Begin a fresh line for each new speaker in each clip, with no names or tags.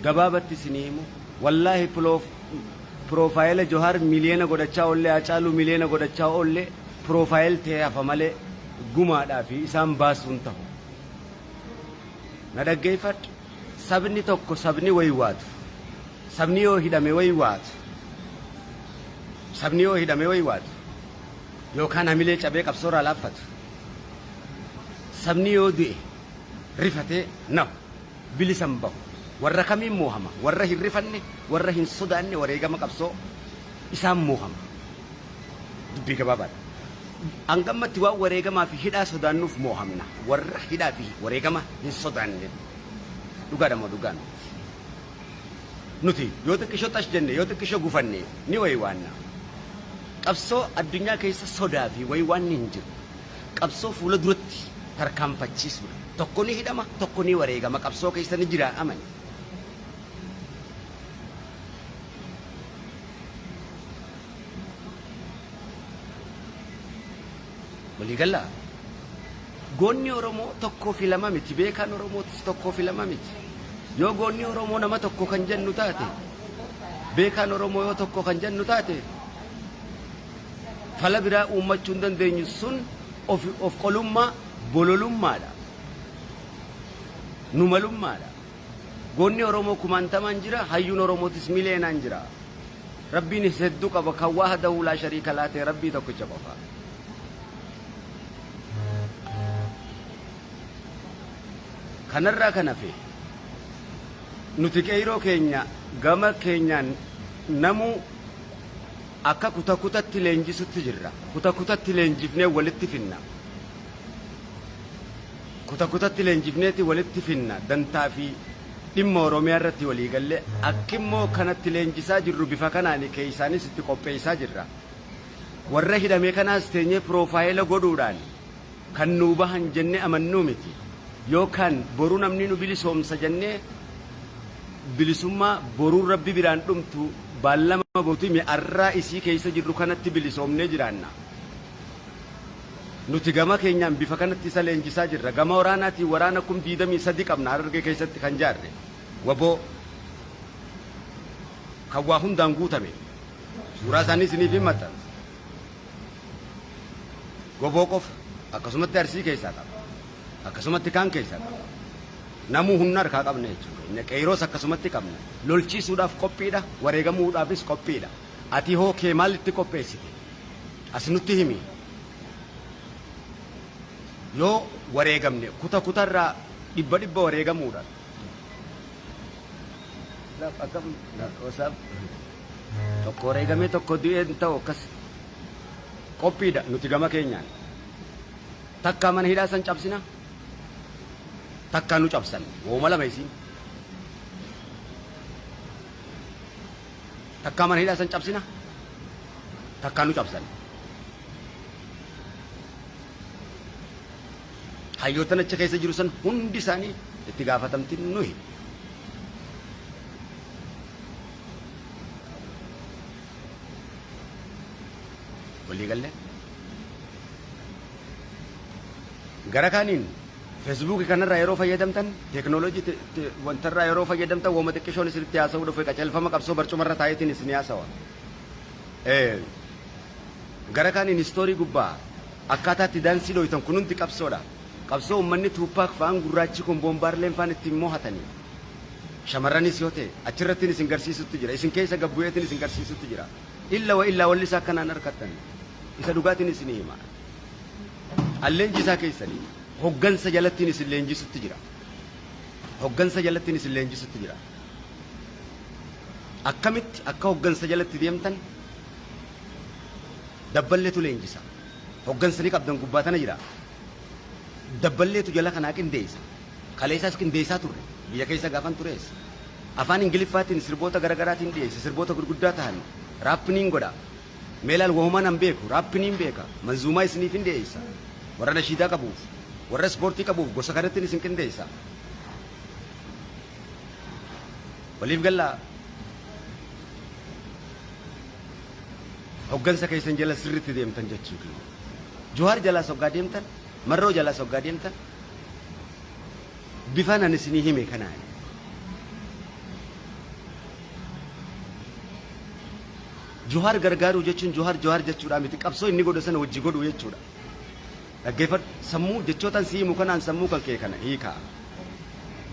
Gabaabatti isinii himu, wallaahi piroofaayila Johaar miliyoona godhachaa oollee, Hacaaluu miliyoona godhachaa oollee, profile ta'ee hafa malee gumaadhaa fi isaan baasuu hin tahu. Na dhaggeeffadhu, sabni tokko sabni waywaatu, sabni yoo hidhame waywaatu, sabni yoo hidhame waywaatu yookaan hamilee cabee qabsoorraa laaffatu, sabni yoo du'e rifatee nahu, bilisa hin bahu. Warra kamiin moohama? Warra hin rifanne, warra hin sodaanne wareegama qabsoo isaan moohama. Dubbii gabaabaadha. Hanga ammatti waan wareegamaa fi hidhaa sodaannuuf moohamna. Warra hidhaa fi wareegama hin sodaanne. Dhugaadha moo dhugaa miti? Nuti yoo xiqqisho xash jenne, yoo xiqqisho gufanne ni waywaanna. Qabsoo addunyaa keessa sodaa fi waywaanni hin jiru. Qabsoo fuula duratti tarkaanfachiisuudha. Tokko ni hidhama, tokko ni wareegama. Qabsoo keessa ni jira amani. Walii gallaa? Goonni Oromoo tokkoo fi lama miti. Beekaan Oromootis tokkoo fi lama miti. Yoo goonni Oromoo nama tokko kan jennu taate, beekaan Oromoo yoo tokko kan jennu taate, fala biraa uummachuu hin dandeenyu sun of, of qolummaa bololummaadha. Numalummaadha. Goonni Oromoo kumaantamaan jira, hayyuun Oromootis miliyeenaan jira. Rabbiinis hedduu qaba kan wahdahu laa shariika laa ta'e Rabbii tokkicha qofa. Kanarraa kan hafe nuti qeeyroo keenya gama keenyaan namuu akka kuta kutatti leenjisutti jirra. Kuta kutatti leenjifnee walitti finna. Kuta kutatti leenjifneeti walitti finna dantaa fi dhimma Oromiyaa irratti walii gallee akkimmoo kanatti leenjisaa jirru bifa kanaani keeysaanis itti qopheeysaa jirra. Warra hidhame kanaas teenyee piroofaayila godhuudhaan kan nuu bahan jennee amannuu miti. Yookaan boru namni nu bilisoomsa jennee bilisummaa boruun Rabbi biraan dhumtu baallama boruti arraa isii keeysa jirru kanatti bilisoomnee jiraanna. Nuti gama keenyaan bifa kanatti isa leenjisaa jirra. Gama waraanaatiin waraana 23,000 qabna Harargee keessatti kan jaarre. Waboo kan waa hundaan guutame. Suuraa isaanii isiniif hin maxxansa. Goboo qofa akkasumatti Arsii keessaa qaba. Akkasumatti kaan keessaa qaba. Namuu humna harkaa qabna jechuudha. Keenya qeeyroos akkasumatti qabna. Lolchiisuudhaaf qophiidha, wareegamuudhaafis qophiidha. Ati hoo kee maalitti qopheessite? As nutti himi. Yoo wareegamne kuta kutarraa dhibba dhibba wareegamuudha. Akkam wasaaf tokko wareegamee tokko du'ee hin ta'u akkas qophiidha nuti gama keenyaan. Takkaa mana hidhaa san cabsina takkaa nu cabsan wooma lama isiin. Takkaa mana hidhaa san cabsina, takkaa nu cabsan. Hayyoottan achi keessa jiru san hundi isaanii itti gaafatamti nuyi. Walii gallee? Gara kaaniin Feesbuukii kanarraa yeroo fayyadamtan, teeknooloojii wantarraa yeroo fayyadamtan woma xiqqishoon isinitti haasa'uu dhufe qaceelfama qabsoo barcumarra taa'eetiin isin haasawa. Gara kaaniin istoorii gubbaa akkaataa itti daansii dhooytan kun hundi qabsoodha. Qabsoo uummanni Tuuppaak fa'aan gurraachi kun Boombaarleen fa'aan ittiin mohatanii. Shamarranis yoo ta'e achirrattiin isin garsiisutti jira. Isin keessa gad bu'eetiin isin garsiisutti jira. Illa wa illaa wallisaa akkanaan harkattan. Isa dhugaatiin isinii hima. An leenjisaa keessani. Hoggansa jalattiin isin leenjisutti jira. Hoggansa jalattiin isin leenjisutti jira. Akkamitti akka hoggansa jalatti deemtan dabballeetu leenjisa. Hoggansa ni qabdan gubbaa tana jira. Dabballeetu jala kanaa qindeessa. Kaleessaas qindeessaa turre. Biyya keessa gaafan turees. Afaan Ingiliffaatiin sirboota garagaraatiin dhiyeessa. Sirboota gurguddaa tahan. Raappiniin godha. Mee laal wahumaan an beeku raappi niin beeka manzuumaa isiniifin dhiyeeysa warra nashiidaa qabuuf warra ispoortii qabuuf gosa kanattin isin qindeeysa waliif gallaa hoggansa keessan jala sirritti deemtan jechuu kiyya Juhaar jalaas hoggaa deemtan Marroo jalaas hoggaa deemtan bifaan an isinii hime kanaan. Johaar gargaaruu jechuun Johaar Johaar jechuudhaa miti qabsoo inni godhe sana wajji godhuu jechuudha. Dhaggeeffadhu sammuu jechootaan si himu kanaan sammuu kan kee kana hiikaa.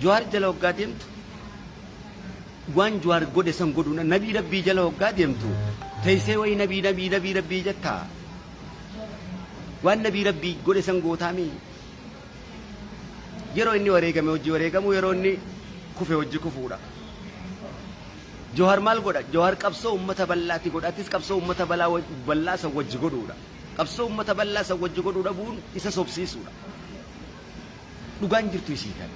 Johaar jala hoggaa deemtu waan Johaar godhe san godhuudha. Nabii Rabbii jala hoggaa deemtu teessee wayi nabii nabii nabii Rabbii jettaa. Waan nabii Rabbii godhe san gootaamii. Yeroo inni wareegame hojii wareegamuu yeroo inni kufe hojii kufuudha. Johaar maal godha? Johaar qabsoo uummata bal'aati godha. Atis qabsoo uummata bal'aa san wajji godhuudha. Qabsoo uummata bal'aa san wajji godhuu dhabuun isa sobsiisuudha. Dhugaan jirtu isii kana.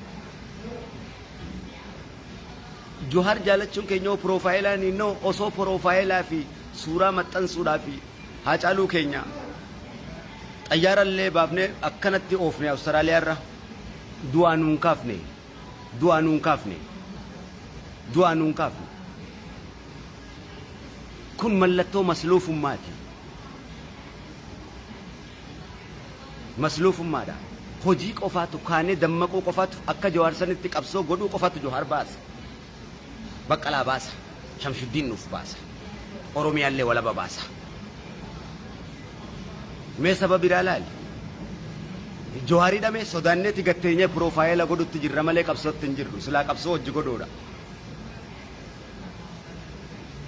Johaar jaalachuun keenya hoo piroofaayilaa innoo osoo piroofaayilaa fi suuraa maxxansuudhaa fi Haacaaluu keenya xayyaara illee baafnee akkanatti oofne Awustiraaliyaa irra du'aa nuun kaafne du'aa nuun kaafne du'aa nuun kaafne. Kun mallattoo masluufummaati. Masluufummaadha. Hojii qofaatu kaanee dammaquu qofaatu akka Jawaar sanitti qabsoo godhuu qofaatu Jawaar baasa. Baqqalaa baasa. Shamshuddiin nuuf baasa. Oromiyaallee walaba baasa. Mee saba biraa laali. Jawaar hidhame sodaanneeti gad teenyee piroofaayila godhutti jirra malee qabsootti hin jirru. Silaa qabsoo hojii godhuudha.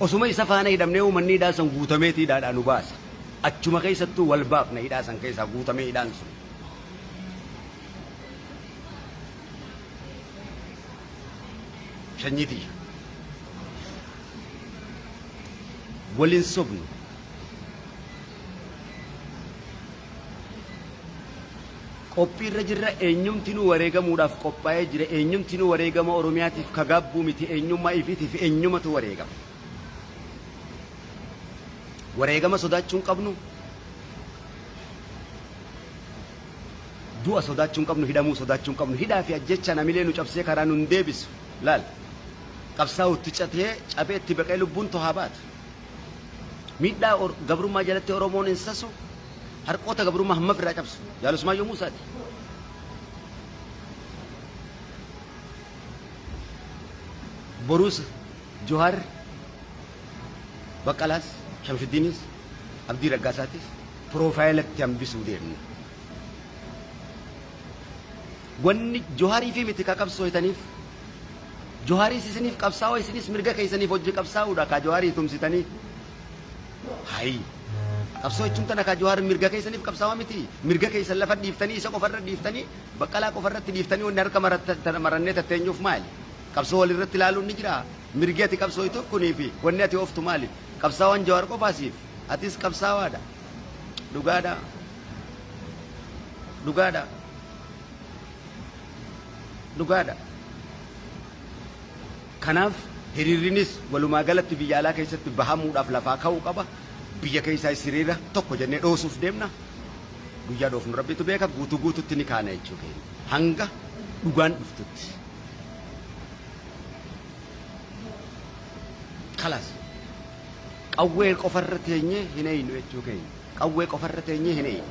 Osuma isa faana hidhamnee manni hidhaa san guutameeti hidhaadhaa nu baasa. Achuma keessattuu wal baafna hidhaa san keessaa guutamee hidhaan sun. Sanyii tiyya. Wal hin sobnu. Qophii irra jirra eenyumtinuu wareegamuudhaaf qophaa'ee jira eenyumtinuu wareegama Oromiyaatiif ka gaabbuu miti eenyummaa ifiitiif eenyumatu wareegama. Wareegama sodaachuu hin qabnu. Du'a sodaachuu hin qabnu hidhamuu sodaachuu hin qabnu hidhaa fi ajjechaan hamilee nu cabsee karaa nun deebisu laal qabsaa'utti catee cabee itti baqee lubbuun tohaa baatu. Miidhaa gabrummaa jalatti Oromoon hin sasu harqoota gabrummaa hamma ofirraa cabsu Jaal Usmaayyoo Muusaati. Boruus Johaar Baqqalaas Shamshuddiinis Abdii Raggaasaatis piroofaayilatti hambisuu deemna. Wanni Johaarii fi miti ka qabsooytaniif Johaariis isiniif qabsaa'oo isinis mirga keessaniif hojii qabsaa'uudha ka Johaarii tumsitanii. Hayi. Qabsoo jechuun tana ka Johaar mirga keessaniif qabsaa'aa miti. Mirga keessan lafa dhiiftanii isa qofarra dhiiftanii Baqqalaa qofarratti dhiiftanii wanni harka marannee tatteenyuuf maali? Qabsoo walirratti ilaaluun ni jira. Mirgi ati qabsooytuuf kunii fi wanni ati ooftu maali? Qabsaawaan Jawaar qofaa siif. Atis qabsaawaadha. Dhugaadha. Dhugaadha. Dhugaadha. Kanaaf hiriirrinis walumaa galatti biyya alaa keessatti bahamuudhaaf lafaa ka'uu qaba. Biyya keessaa hiriira tokko jennee dhoosuuf deemna. Guyyaa dhoofnu Rabbitu beeka guutuu guututti ni kaana jechuu keenya. Hanga dhugaan dhuftutti. Kalaas. Qawwee qofarra teenyee hin eeynu jechuu keenya. Qawwee qofarra teenyee hin eeynu.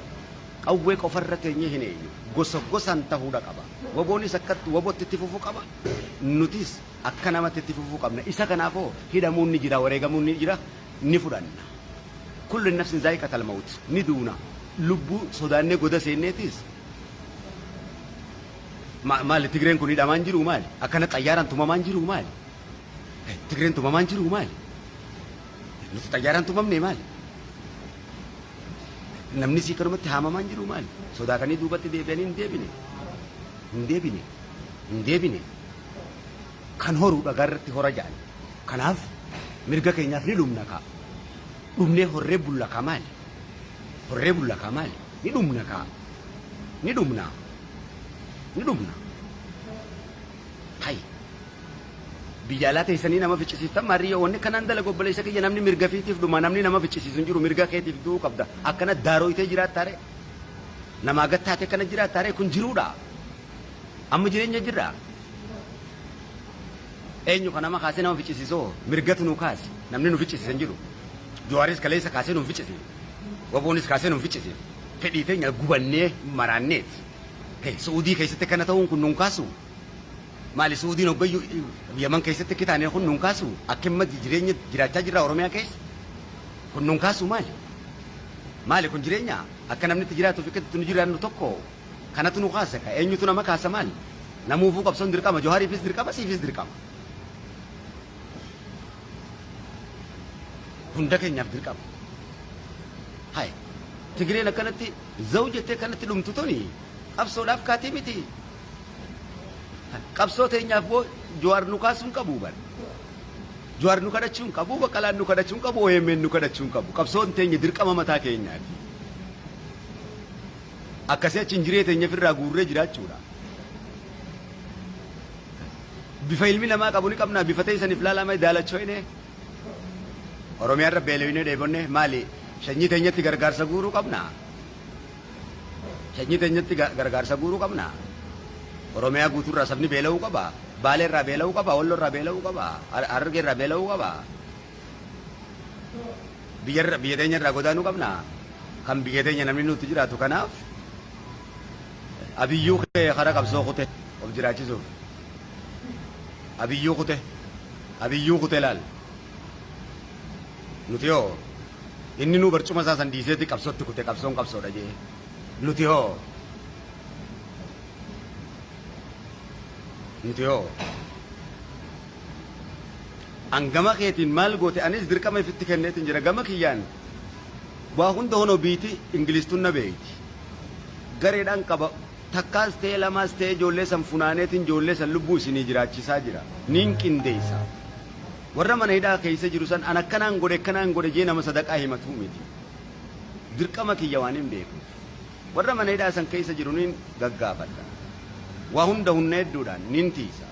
Qawwee qofarra teenyee hin eeynu. Gosa gosaan tahuudha qaba. Waboonis akka wabotti itti fufuu qaba. Nutis akka namatti itti fufuu qabna. Isa kanaafoo hidhamuun ni jira, wareegamuun ni jira, ni fudhanna. Kullu nafsin zaa'iqatal mawt ni duuna. Lubbuu sodaannee goda seenneetis maali Tigreen kun hidhamaan jiruu maali? Akkana xayyaaraan tumamaan jiruu maali? Tigreen tumamaan jiruu maali? Nuti xayyaaraan tumamne maali? Namni sii kanumatti haamamaan jiruu maali? Sodaatanii duubatti deebi'anii hin deebine. Hin deebine. Hin deebine. Kan horu dhagaa irratti hora jedhan. Kanaaf mirga keenyaaf ni dhumna kaa. Dhumnee horree bulla kaa maali? Horree bulla kaa maali? Ni dhumna kaa. Ni dhumna. Ni dhumna. Hay. Biyya alaa teessanii nama ficcisiiftan maarriyya wanni kanaan dalagu obboleessa kiyya namni mirga fiitiif dhuma namni nama ficcisiisu hin jiru mirga keetiif du'uu qabda akkana daarooytee jiraattaare namaa gad taate akkana jiraattaare kun jiruudha amma jireenya jirra eenyu kan nama kaasee nama ficcisiisoo mirgatu nu kaase namni nu ficcisiise hin jiru Jawaaris kaleessa kaasee nu ficcisiise waboonis kaasee nu ficcisiise fedhii teenya gubannee maraanneeti Su'uudii keessatti akkana ta'uun kun nun kaasu Maali Su'uudiin hoggayyuu Yaman keessatti akka taane kun nun kaasu akka amma jireenya jiraachaa jirra Oromiyaa keessa. Kun nun kaasuu maali? Maali kun jireenya? Akka namni itti jiraatuuf akka itti nu jiraannu tokko kanatu nu kaasa ka eenyutu nama kaasa maali? Namuufuu qabsoon dirqama Johaariifis dirqama siifis dirqama. Hunda keenyaaf dirqama. Hay Tigireen akkanatti zaw jettee akkanatti dhumtu tuni qabsoodhaaf kaatii miti. Qabsoo teenyaaf boo Jawaar nu kaasuu hin qabu bar. Jawaar nu kadhachuu hin qabu, Baqqalaan nu kadhachuu hin qabu, OMN nu kadhachuu hin qabu. Qabsoon teenya dirqama mataa keenyaati. Akkasii achi hin jiree teenya ofirraa guurree jiraachuudha. Bifa ilmi namaa qabu ni qabnaa bifa teessaniif laalaa malee daalachooyne. Oromiyaa irra beelooyne dheebonne maali sanyii teenyatti gargaarsa guuruu qabnaa. Sanyii teenyatti gargaarsa guuruu qabna. Oromiyaa guutuurraa sabni beela'uu qaba. Baalee irraa beela'uu qaba. Walloo irraa beela'uu qaba. Harargee irraa beela'uu qaba. Biyya irra biyya teenya irraa godaanuu qabna. Kan biyya teenya namni nutti jiraatu kanaaf Abiyyuu kee kara qabsoo kute of jiraachisuuf. Abiyyuu kute. Abiyyuu kute laal. Nuti hoo inni nuu barcuma isaa san dhiiseeti qabsootti kute qabsoon qabsoodha jee. Nuti hoo nuti hoo an gama keetiin maal goote anis dirqama ifitti kenneetiin jira gama kiyyaan waa hunda honoo biiti ingilistun na beeyti gareedhaan qaba takkaas ta'ee lamaas ta'ee ijoollee san funaaneetiin ijoollee san lubbuu isinii jiraachisaa jira niin qindeessa Warra mana hidhaa keeysa jiru san an akkanaan godhe akkanaan godhe jee nama sadaqaa himatuu miti. Dirqama kiyya waanin beekuuf. Warra mana hidhaa san keeysa jiru niin gaggaafadha. Waa hunda hunna hedduudhaan niin tiiysa.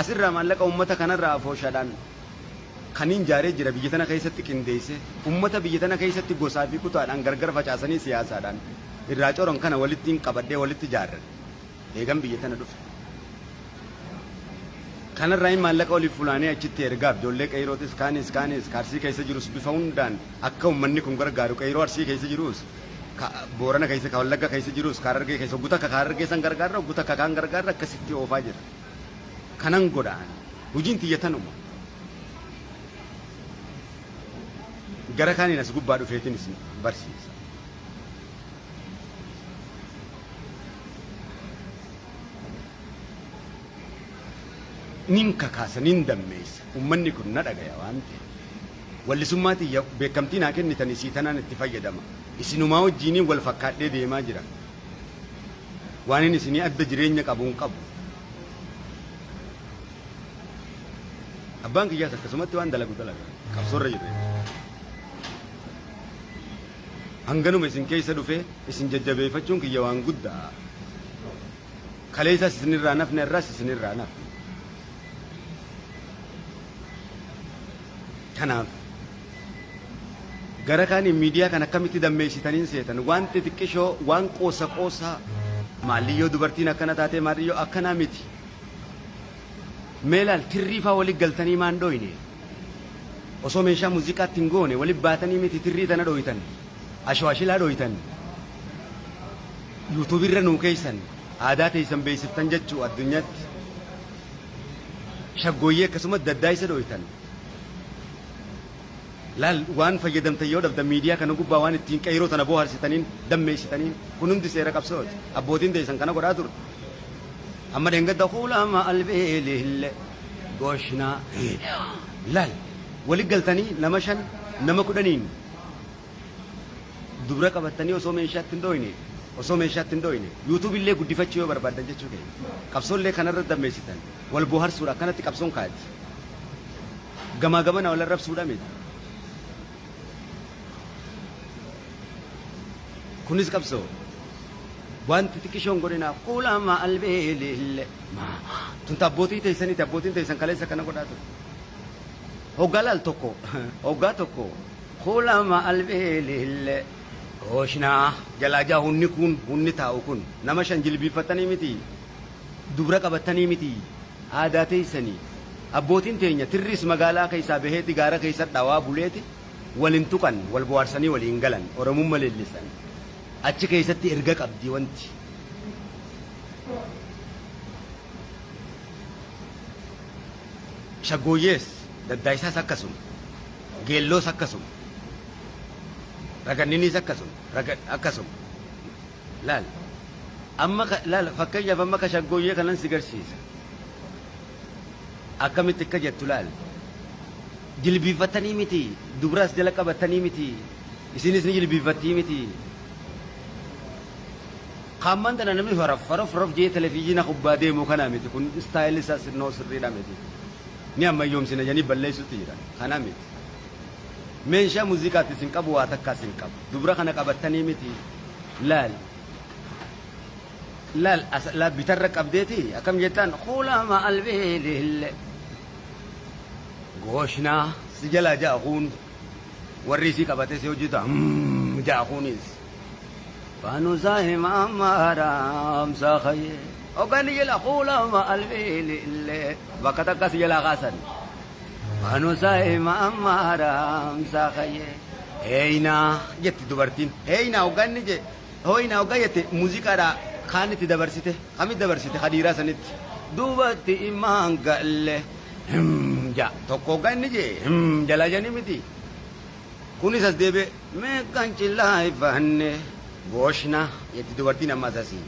Asirraa maallaqa ummata kanarraa afooshaadhaan kaniin jaaree jira biyya tana keessatti qindeeyse ummata biyya tana keessatti gosaa fi kutaadhaan gargar facaasanii siyaasaadhaan irraa coran kana walittiin qabadhee walitti jaarradhe. Eegan biyya tana dhufe. Kanarraa maallaqa oliif funaanee achitti ergaaf ijoollee qeyrootis kaanis kaanis ka Arsii keessa jirus bifa hundaan akka ummanni kun gargaaru qeyroo Arsii keessa jirus ka Boorana keessa ka Wallagga keessa jirus ka Harargee keessa oggu takka ka Harargee san gargaarra oggu takka kaan gargaarra akkasitti oofaa jira. Kanan godha ani. Hojiin tiyya tanuma. Gara kaaniin as gubbaa dhufeetiin isin barsiisa. Nin kakaasa, nin dammeessa. Ummanni kun na dhagaya waan ta'eef. Wallisummaa tiyya beekamtii naa kennitan isii tanaan itti fayyadama. Isinumaa wajjiiniin wal fakkaadhee deemaa jira. Waanin isinii adda jireenya qabu hin qabu. Abbaan kiyyaas akkasumatti waan dalagu dalaga. Qabsoorra jirra jechuudha. Hanganuma isin keessa dhufee isin jajjabeeffachuun kiyya waan guddaa. Kaleessas isinirraa nafne irraas isinirraa nafne. Kanaaf gara kaaniin miidiyaa kan akkamitti dammeessitaniin seetan waan xixiqqishoo waan qoosa qoosaa maalliyyoo dubartiin akkana taatee maalliyyoo akkanaa miti. Mee laal tirrii faa wali galtanii maan dhooyne? Osoo meeshaa muuziqaatti hin goone wali baatanii miti tirrii tana dhooytan. Ashwaashilaa dhooytan. YouTube irra nuu keeysan aadaa teeysan beeysiftan jechuu addunyaatti. Shaggooyyee akkasumas daddaaysa dhooytan. Laal waan fayyadamtan yoo dhabdan miidiyaa kana gubbaa waan ittiin qeeyroo tana booharsitaniin dammeessitaniin kun hundi seera qabsooti. Abbootiin teessan kana godhaa turte. Amma dheengadda kuulama albeelille goshnaa laal wali galtanii nama shan nama kudhaniin dubra qabattanii osoo meeshaatti hin dhooyne osoo meeshaatti hin dhooyne yuutuubi illee guddifachuu yoo barbaaddan jechuu keenya qabsoollee kanarra dammeessitan wal booharsuudha akkanatti qabsoon kaati. Gamaa gamana wal arrabsuudha miti. Kunis qabsoo. Wanti xiqqishoon godhinaa kulama albeelille. Tun abbootii teessaniiti abbootiin teessan kaleessa kana godhaa ture. Hoggaa laal tokko hoggaa tokko kulama albeelille. Hooshnaa jalaa jaa hunni kun hunni taa'u kun nama shan jilbiiffatanii miti dubra qabatanii miti Aadaa teessanii. Abbootiin teenya tirriis magaalaa keessaa baheeti gaara keessa dhawaa buleeti wal hin tuqan, wal bohaarsanii waliin galan, Oromumma leellisan. Achi keessatti erga qabdi wanti. Shaggooyyees. Daddaayisaas akkasuma. Geelloos akkasuma. Raganniniis akkasuma. Raga akkasuma. Laal. Amma ka, laal fakkeenyaaf amma ka shaggooyyee kanan si garsiisa. Akkamitti akka jettu laal. Jilbiiffattanii miti. Dubraas jala qabattanii miti. Isinis ni jilbiiffattii miti. Kaamman tana namni faraf faraf faraf jee televizyiina kubbaa deemu kana miti. Kun istaayilli isaa sirnoo sirriidha miti. Ni ammayyoomsina jedhanii balleessutti jiran. Kana miti. Meeshaa muuziqaatti isin qabu waa takkaa isin qabu. Dubra kana qabattanii miti. Laal. Laal as laal bitarra qabdeeti akkam jettaan kuulama albeelille. Gooshnaa si jalaa ja'a kuun warri isii qabatee si hojjetu ja'a kuunis. Faanusaa himaa maaraamsaa kayyee. Hogganni jala kuulama albeelille bakka takka si jalaa kaasan. Faanusaa himaa maaraamsaa kayyee. Heeynaa jetti dubartiin. Heeynaa hogganni je hooynaa hoggaa jette muuziqaadhaa kaan itti dabarsite kamitti dabarsite ka dhiiraa sanitti. Duubatti imaan galle. Ja tokko hogganni je jalaa janii miti. Kunis as deebi'e meeqan cillaa ifanne gooshna jetti dubartiin ammas asii.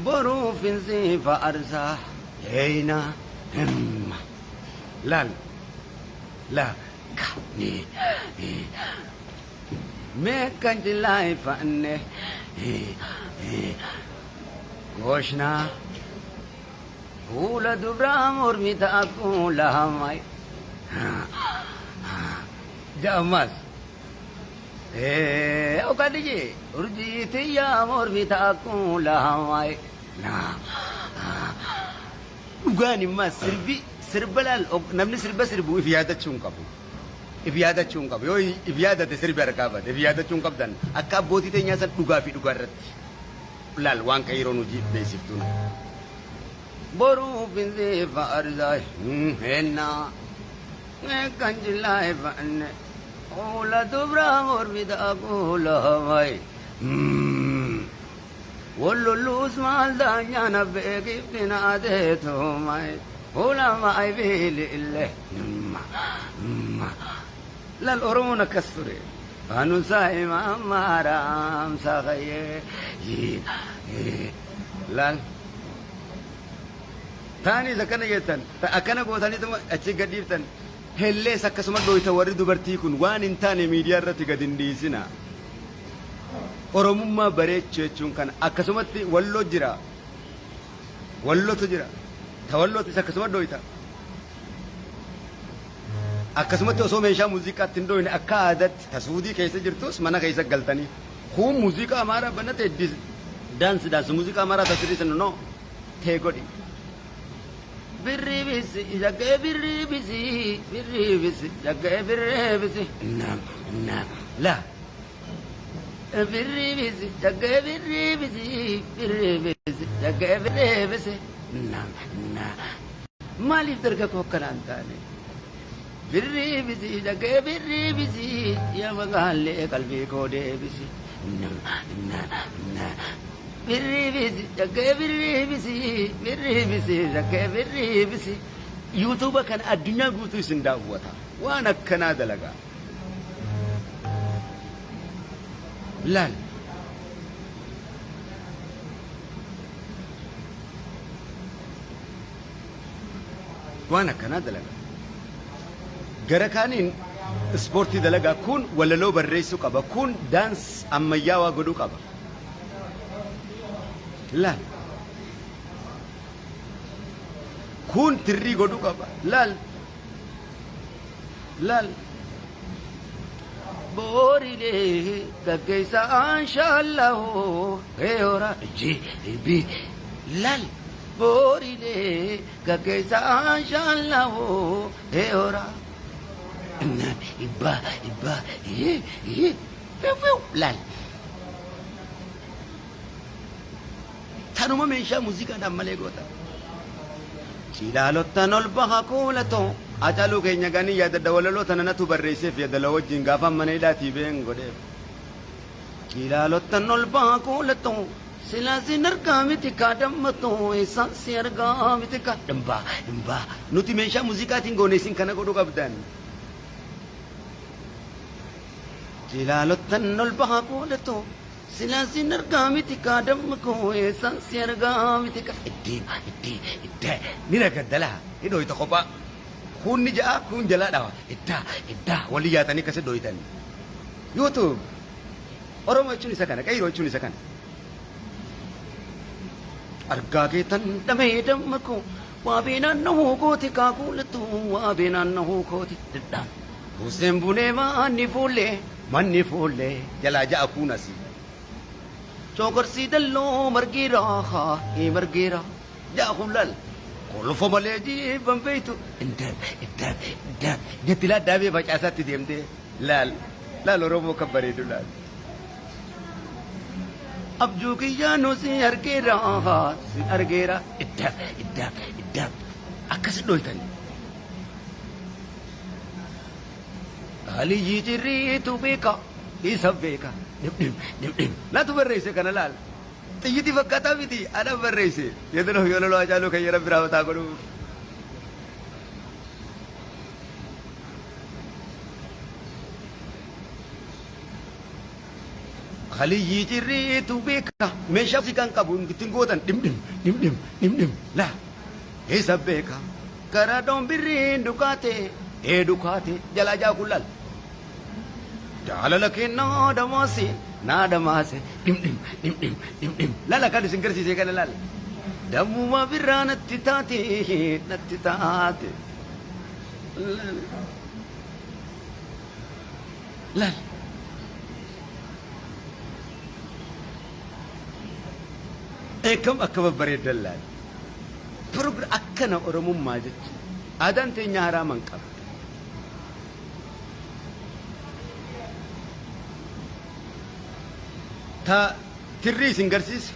Boruuf hinsiifa arsaa heeyna himma. Laal la ka ni meeqan cillaa ifanne gooshna. Fuula dubraa mormi ta'a kuula hamay. Ja'ammas. Ogadhi jee urjii tiyyaa mormi ta'a kuula hamay. Dhugaan immaa sirbi sirba laal namni sirba sirbu if yaadachuu hin qabu. If yaadachuu hin qabu. Yoo if yaadate sirbi harkaa bada. If yaadachuu hin qabdan. Akka abbootii teenyaa san dhugaa fi dhugaa irratti. Laal waan qeeyroon hojii beeksiftuun. Boruuf hinsiifa arsaa hennaa kan jillaa ifanne fuula dubraa mormita kuula hamay. Wallolluus maal daanyaan abbee giftina adeetumay fuula maay biilille. Laal Oromoon akkas ture. Faanusaa imaammaaraam saaqayyee. Laal. Taanis akkana jettan akkana gootaniituma achi gad dhiiftan hellees akkasuma dhooyta warri dubartii kun waan hin taane miidiyaa irratti gad hin dhiisina. Oromummaa bareechuu jechuun kana akkasumatti walloo jira. Wallootu jira. Ta wallootis akkasuma dhooyta. Akkasumatti osoo meeshaa muuziqaatti hin dhooyne akka aadaatti ta suudii keessa jirtus mana keessa galtanii kuun muuziqaa amaaraa banate daansi daansi muuziqaa amaaraa ta sirrii sana no tee godhi. Birrii bisi shaggee birrii bisi birrii bisi shaggee birrii bisi naam naam la birrii bisi shaggee birrii bisi birrii bisi shaggee birrii bisi naam naam. Maaliif dargaggoo akkanaa hin taane? Birrii bisi dhagee birrii bisi yaa magaallee qalbii koo deebisi. Birrii bisi dhagee birrii bisi birrii bisi dhagee birrii bisi. Yuutuuba kana addunyaa guutuu isin daawwata. Waan akkanaa dalagaa. Laal. Waan akkanaa dalaga. Gara kaaniin ispoortii dalagaa kun walaloo barreessuu qaba. Kun daans ammayyaawaa godhuu qaba. Laal. Kun tirrii godhuu qaba. Laal. Laal. Boorilee gaggeessa anshaallahoo heeyoora jibbi. Laal. Boorilee gaggeessa anshaallahoo heeyoora. Ibba ibba yee yee fiu fiu laal. Tanuma meeshaa muuziqaadhaan malee goota. Cilaalottan ol baha kuulatoo. Hacaaluu keenya ganii yaadadha walaloo tana natu barreesseef yadala wajjin gaafa mana hidhaatii been godheef. Cilaalottan ol baha kuulatoo. Silaa sin argaa miti kaa dammatoo eessaan si argaa miti kaa dhambaa dhambaa nuti meeshaa muuziqaatiin goone isin kana godhuu qabdan. Jilaalottan ol baha kuulatoo silaa sin argaa miti kaa damma koo eessaan si argaa miti kaa iddee iddee iddee ni ragaddalaa ni dhooyta kophaa kuun ni ja'a kuun jalaa dhawa iddaa iddaa walii yaatanii akkasi dhooytan. YouTube Oromoo jechuun isa kana, qeyroo jechuun isa kana. Argaa kee tan dhamee damma koo waabee naannahuu kooti kaa kuulattu waabee naannahuu kooti dhidhaan. Hussein bunee manni fuullee manni fuullee jalaa ja'a kuun asii. Cookorsii dalloo margeera haa margeera ja'a kun laal. Kolfa malee jibban beektu indaab indaab indaab jetti laa daabee facaasaatti deemtee. Laal laal Oromoo kan bareedu laal. Abjuu kiyyaanuu si argeera si argeera idda idda idda akkasi dhoytan. Aliyyii cirriitu beeka isa beeka dhib dhib dhib dhib natu barreesse kana laal. Xiyyitii fakkaataa miti ana barreesse yeedaloo fi ololoo Hacaaluu kan yeroo biraa mataa godhuuf. Aliyyii cirriitu beeka meeshaa muuziqaan qabu ittiin gootan dhim dhim dhim dhim dhim dhim laa isa beeka karaa dhombirriin dukaate ee dukaate jalaa jaa kun laal jaalala kee naa dhamaase naa dhamaase dhim dhim dhim dhim dhim dhim laala kan isin garsiise kana laal dammuma birraa natti taate natti taate laal eekam akka babbareeddan laal program akkana oromummaa jechuun aadaan teenya haraaman qabdu. Ta tirrii isin garsiise.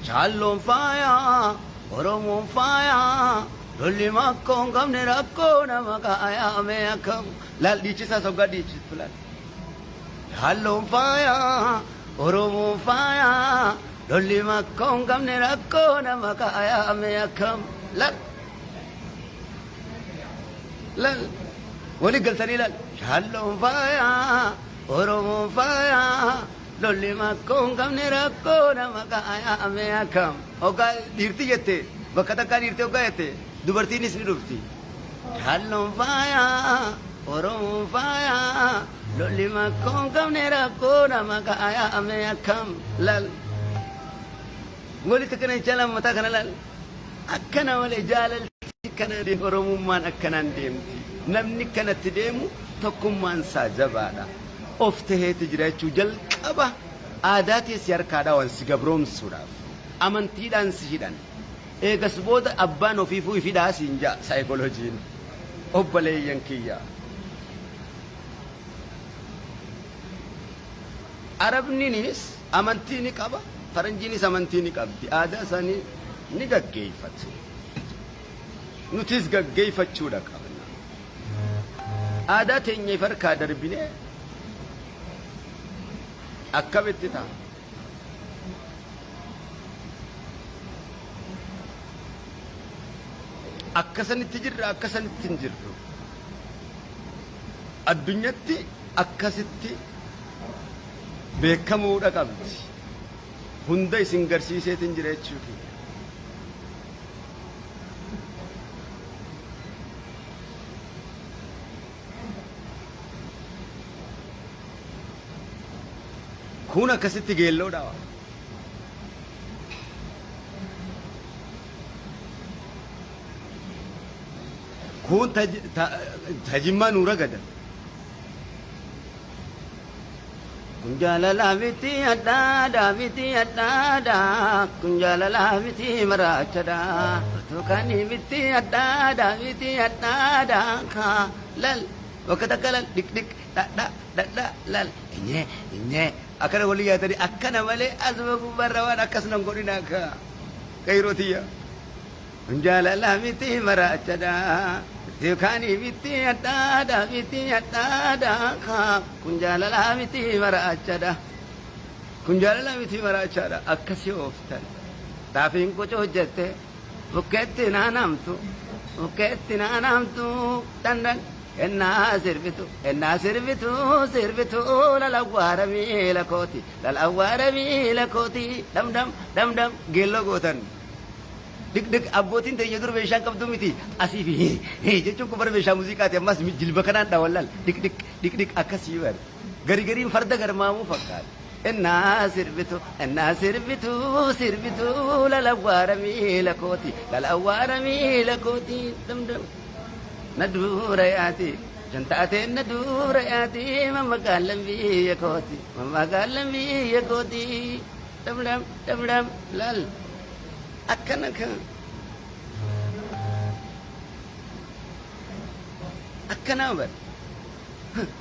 Jaalloon faayaa, Oromoon faayaa, lolli makkoo hin qabne rakkoo nama kaayaa mee akkam laal dhiichisaa soggaa dhiichistu laal. Jaalloon faayaa, Oromoon faayaa, lolli makkoo hin qabne rakkoo nama kaayaa mee akkam laal. Lal wali galtanii lal shaalloon faayaa Oromoon faayaa lolli makkoo hin qabne rakkoo nama kaayaa mee akkam hoggaa dhiirti jette bakka takkaa dhiirti hoggaa jette dubartiinis ni dhufti shaalloon faayaa Oromoon faayaa lolli makkoo hin qabne rakkoo nama kaayaa mee akkam lal walitti kana jechaa mataa kana lal Akkana malee jaalalti akkana deemti. Oromummaan akkanaan deemti. Namni kanatti deemu tokkummaan isaa jabaadha. Of taheeti jira jechuu jalqaba aadaa tee si harkaa dhawan si gabroomsuudhaaf. Amantiidhaan si hidhan. Eegas booda abbaan ofiifuu if hidhaa siin ja'a saayikolojiin. Obbaleeyyan kiyya. Arabninis amantii ni qaba, faranjiinis amantii ni qabdi. Aadaa isaanii ni gaggeeffatu. Nutis gaggeeffachuudha qabna. Aadaa teenya if harkaa darbinee akkamitti ta'a? Akka sanitti jirra, akka sanitti hin jirru. Addunyatti akkasitti beekamuudha qabdi. Hunda isin garsiiseetin jira jechuu kiyya. Kun akkasitti geelloodha. Kun tajimmaa nuu ragada. Kun jaalalaa miti addaadha miti addaadha kun jaalalaa miti maraachadha burtukaanii miti addaadha miti addaadha ka lal bakka takka lal dhiq dhiq dhadha dhadha lal inyee inyee akkana walii yaatanii akkana malee asuma gubbaarra waan akkas nan godhina akka qeyroo tiyya. Kun jaalala miti maraachadha. Burtukaanii miti addaadha miti addaadha. Kun jaalala miti maraachadha. Kun jaalala miti maraachaadha. Akkasii ooftan. Xaafiin qucu hojjette bukkeetti naanamtu bukkeetti naanamtu dandan ennaa sirbitu ennaa sirbitu sirbitu lalawwaara miila kooti lalawwaara miila kooti damdam damdam geelloo gootan. Diq diq abbootiin teenya dur meeshaan qabdu miti asii fi hii jechuun kun bara meeshaa muuziqaati ammas jilba kanaan dhawan laal diq diq diq diq akkasii bar gari gariin farda garmaamuu fakkaata. Ennaa sirbitu ennaa sirbitu sirbitu lalawwaara miila kooti lalawwaara miila kooti damdam na dura yaati jantaateen na dura yaati mammagaalan biyya kooti mammagaalan biyya kooti damdam damdam laal. Akkana kan akkanaa bar.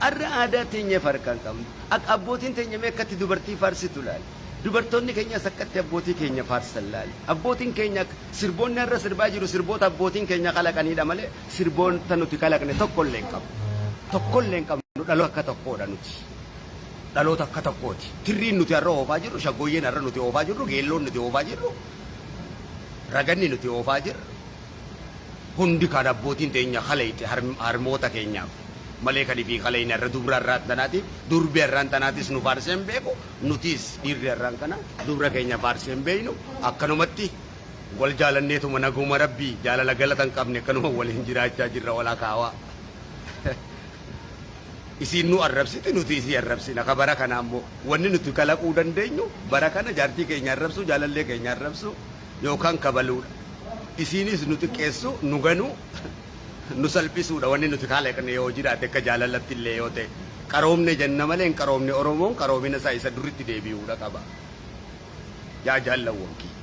Arra aadaa teenya farka hin qabnu. Akka abbootiin teenya mee akkatti dubartii faarsitu laal. Dubartoonni keenyas akkatti abbootii keenya faarsan laal. Abbootiin keenya sirboonni har'a sirbaa jiru sirboota abbootiin keenya kalaqaniidha malee sirboota nuti kalaqne tokkollee hin qabnu. Tokkollee hin qabnu dhaloota akka tokkoodha nuti. Dhaloota akka tokkooti. Tirriin nuti har'a oofaa jirru, shaggooyyeen har'a nuti oofaa jirru, geelloon nuti oofaa jirru, raganni nuti oofaa jirru hundi kan abbootiin teenya kalayxe harmoota keenyaaf malee kan ifii kalayne har'a dubra har'aan tanaatiif durbi har'aan tanaatis nu faarsee hin beeku nutis dhiirri har'aan kana dubra keenya faarsee hin beeknu akkanumatti wal jaalanneetuma naguma rabbii jaalala galata hin qabne akkanuma waliin jiraachaa jirra wal akaawaa. Isiin nu arrabsiti nuti isii arrabsina ka bara kanaa immoo wanni nuti kalaquu dandeenyu bara kana jaartii keenya arrabsuu jaalallee keenya arrabsuu yookaan kabaluudha. Isiinis nu xiqqeessuu nu ganuu nu salphisuudha wanni nuti kalaqne yoo jiraate akka jaalalatti illee yoo ta'e qaroomne jenna malee hin qaroomne Oromoon qaroomina isaa isa duritti deebi'uudha qaba. Yaa jaallawwan kiyya.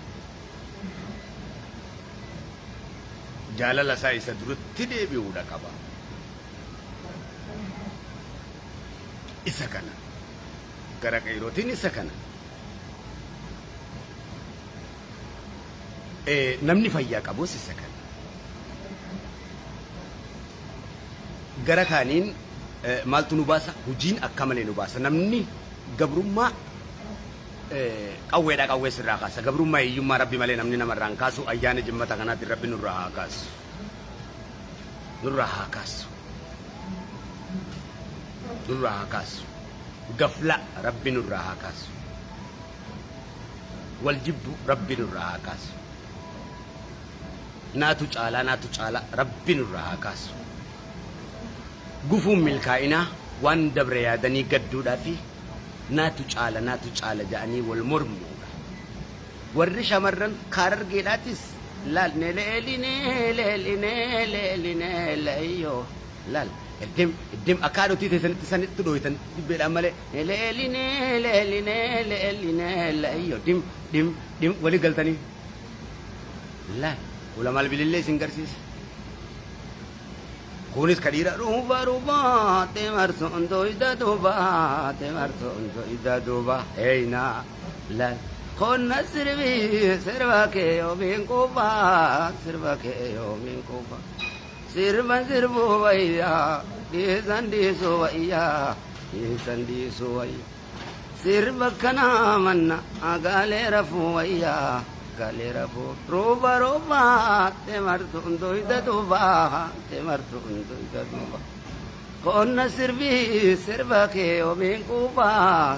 Jaalala isaa isa duritti deebi'uudha qaba. Isa kana. Gara qeyrootiin isa kana. Namni fayyaa qabus isa kana. Gara kaaniin maaltu nu baasa? Hojiin akka malee nu baasa. Namni gabrummaa qawweedhaa qawwee sirraa kaasa. Gabrummaa hiyyummaa Rabbi malee namni namarraa hin kaasu. Ayyaana jimmata kanaatiin Rabbi nurraa haa kaasu. Nurraa haa kaasu. Nurraa haa kaasu. Gaflaa Rabbi nurraa haa kaasu. Wal jibbu Rabbi nurraa haa kaasu. Naatu caalaa naatu caalaa Rabbi nurraa haa kaasu. Gufuun milkaa'inaa waan dabre yaadanii gadduudhaa fi naatu caala naatu caala ja'anii wal mormuudha. Warri shamarran Harargeedhaatis laal neleeli neeleeli neeleeli neeleeyyoo laal iddim iddim akka haadhotii teessanitti sanitti dhooytan dibbeedhaan malee neleeli neeleeli neeleeli neeleeyyoo dim dim dim wali galtanii laal fuula maal bilillee isin garsiisa. Kunis ka dhiira dhuunfaa dhuunfaa te marsoon dooyda duuba te marsoon dooyda duuba heeyna laal. Konna sirbi sirba kee yoomiin quufa sirba kee yoomiin quufa sirban sirbuu wayyaa dhiisan dhiisuu wayyaa dhiisan dhiisuu wayyaa. Sirba kanaa manna gaalee rafuu wayyaa gaalee rafuu rooba rooba te martuun duyda duuba te martuun duyda duuba qonna sirbi sirba kee yoomiin quufa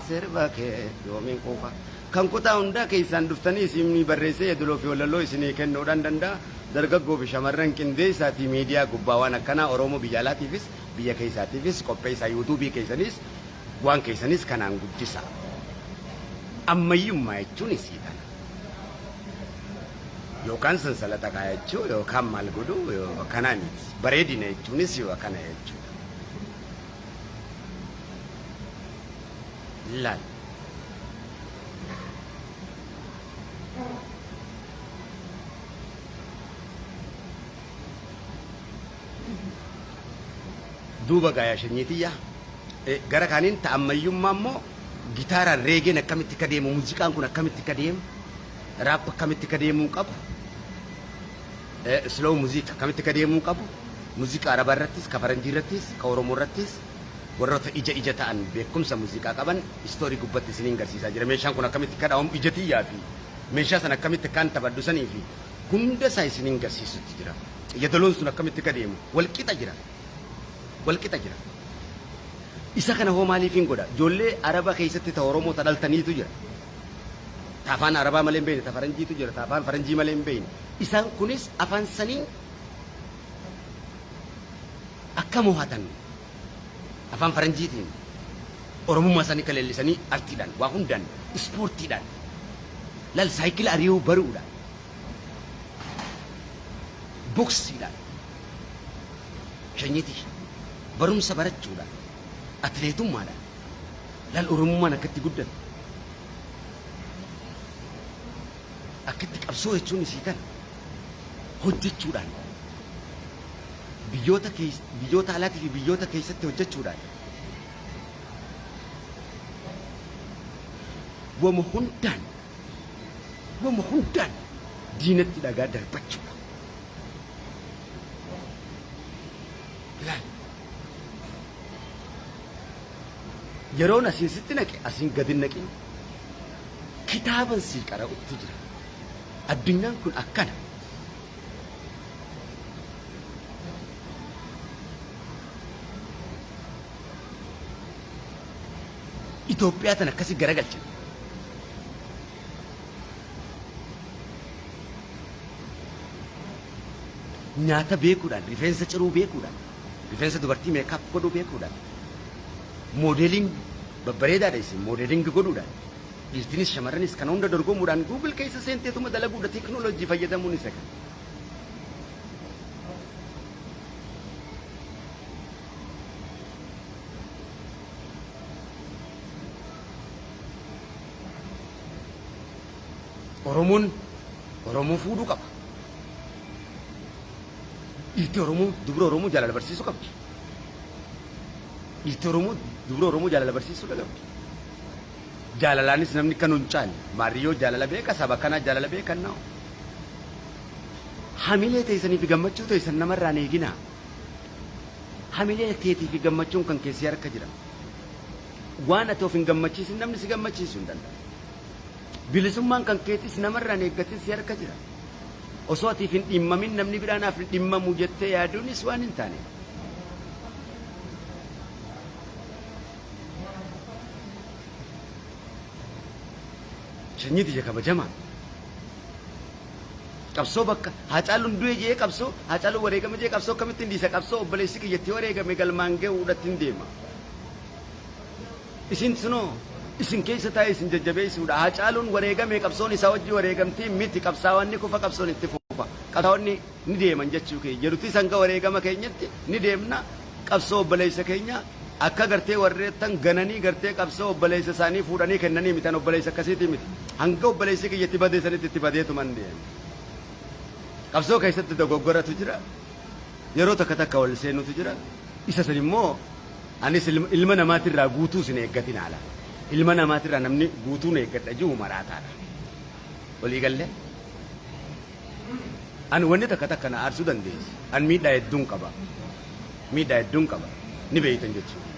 sirba kee yoomiin quufa. Kan kutaa hundaa keessaan dhuftanii isinii barreessee yaduloo fi walaloo isinii kennuudhaan danda'a. Dargaggoo fi shamarran qindeessaatii miidiyaa gubbaa waan akkanaa Oromoo biyya alaatiifis biyya keessaatiifis qopheessaa yuutuubii keessanis Waan keessanis kanaan guddisaa. Ammayyummaa jechuun isii tana. Yookaan sansalata kaayachuu yookaan maal godhuu yoo akkanaa miti. Bareedina jechuunis yoo akkana jechuudha. Laal. Duuba gaayaa shanyii tiyya. Gara kaaniin ta ammayyummaa immoo gitaaraan reegeen akkamitti akka deemu muuziqaan kun akkamitti akka deemu raap akkamitti akka deemuu qabu slow music akkamitti akka deemuu qabu muuziqaa arabaa irrattis ka faranjii irrattis ka oromoo irrattis Warroota ija ija ta'an beekumsa muuziqaa qaban istoorii gubbatti isiniin garsiisaa jira. Meeshaan kun akkamitti akka dhawamu ija tiyyaa fi meeshaa sana akkamitti akkaan taphadhu sanii fi hunda isaa isiniin garsiisutti jira. Yadaloon sun akkamitti akka deemu wal qixa jira. Wal qixa jira. Isa kana hoo maaliifiin godha? Ijoollee Araba keessatti ta Oromoo ta dhaltaniitu jira. Ta afaan Arabaa malee hin beekne, ta Faranjiitu jira, ta afaan Faranjii malee hin beekne. Isaan kunis afaan saniin akka mohatan afaan Faranjiitiin Oromummaa isaanii akka leellisanii artiidhaan, waa hundaan, ispoortiidhaan, laal saayikila ari'uu baruudhaan, boksiidhaan, shanyitii, barumsa barachuudhaan, atileetummaadhaan, laal Oromummaan akkatti guddate. Akkatti qabsoo jechuun isii tana hojjechuudhaan biyyoota biyyoota alaatii fi biyyoota keessatti hojjechuudhaan wama hundaan wama hundaan diinatti dhagaa darbachuudha. Laal. Yeroon asiin sitti naqe asiin gadi hin naqin. Kitaaban sii qara'utti jira. Addunyaan kun akkana. Itoophiyaa tan akkasi garagalchan. Nyaata beekuudhaan, rifeensa ciruu beekuudhaan, rifeensa dubartii meekaap godhuu beekuudhaan, moodeeliin babbareedaadha isin moodeelingi godhuudhaan, dhiirtinis shamarranis kana hunda dorgomuudhaan Google keessa seenteetuma dalaguudha teekinooloojii fayyadamuun isa kana. Oromoon Oromoo fuudhuu qaba. Dhiirti Oromoo dubra Oromoo jaalala barsiisuu qabdi. Dhiirti Oromoo dubra Oromoo jaalala barsiisuu qabdi. Jaalalaanis namni kan hin caalle. Maariyyoo jaalala beeka saba kanaa jaalala beekan na'u. Hamilee teessanii fi gammachuu teessan namarraan eeginaa. Hamilee teetii fi gammachuun kan keessi harka jira. Waan ati of hin gammachiisin namni si gammachiisuu hin danda'u. Bilisummaan kan keetis namarraan eeggatin si harka jira. Osoo atiif hin dhimmamin namni biraa naaf hin dhimmamu jettee yaaduunis waan hin taane. Sanyii tiyya kabajamaa. Qabsoo bakka Haacaaluun du'e jee qabsoo Haacaaluun wareegame jee qabsoo akkamittiin dhiisa qabsoo obboleessi kiyya itti wareegame galmaan ga'uudhatti hin deema. Isin sunoo isin keessa taa'ee isin jajjabeessuudha. Haacaaluun wareegame qabsoon isaa wajji wareegamtii miti qabsaawaan ni kufa qabsoon itti fufa. Qabsaa'onni ni deeman jechuu keenya. Nutis hanga wareegama keenyatti ni deemna qabsoo obboleessa keenya akka gartee warreettan gananii gartee qabsoo obboleessa isaanii fuudhanii kennanii miti an obboleessa akkasiitii miti. Hanga obboleessi kiyya itti badee sanitti itti badeetuman deema. Qabsoo keessatti dogoggoratu jira. Yeroo takka takka wal seenutu jira. Isa san immoo anis ilma namaatirraa guutuu sin eeggatin haala. Ilma namaatirraa namni guutuun eeggadha jiru maraataadha. Walii gallee? An wanni takka takka na aarsuu dandeessi. An miidhaa hedduun qaba. Miidhaa hedduun qaba. Ni beeytan jechuudha.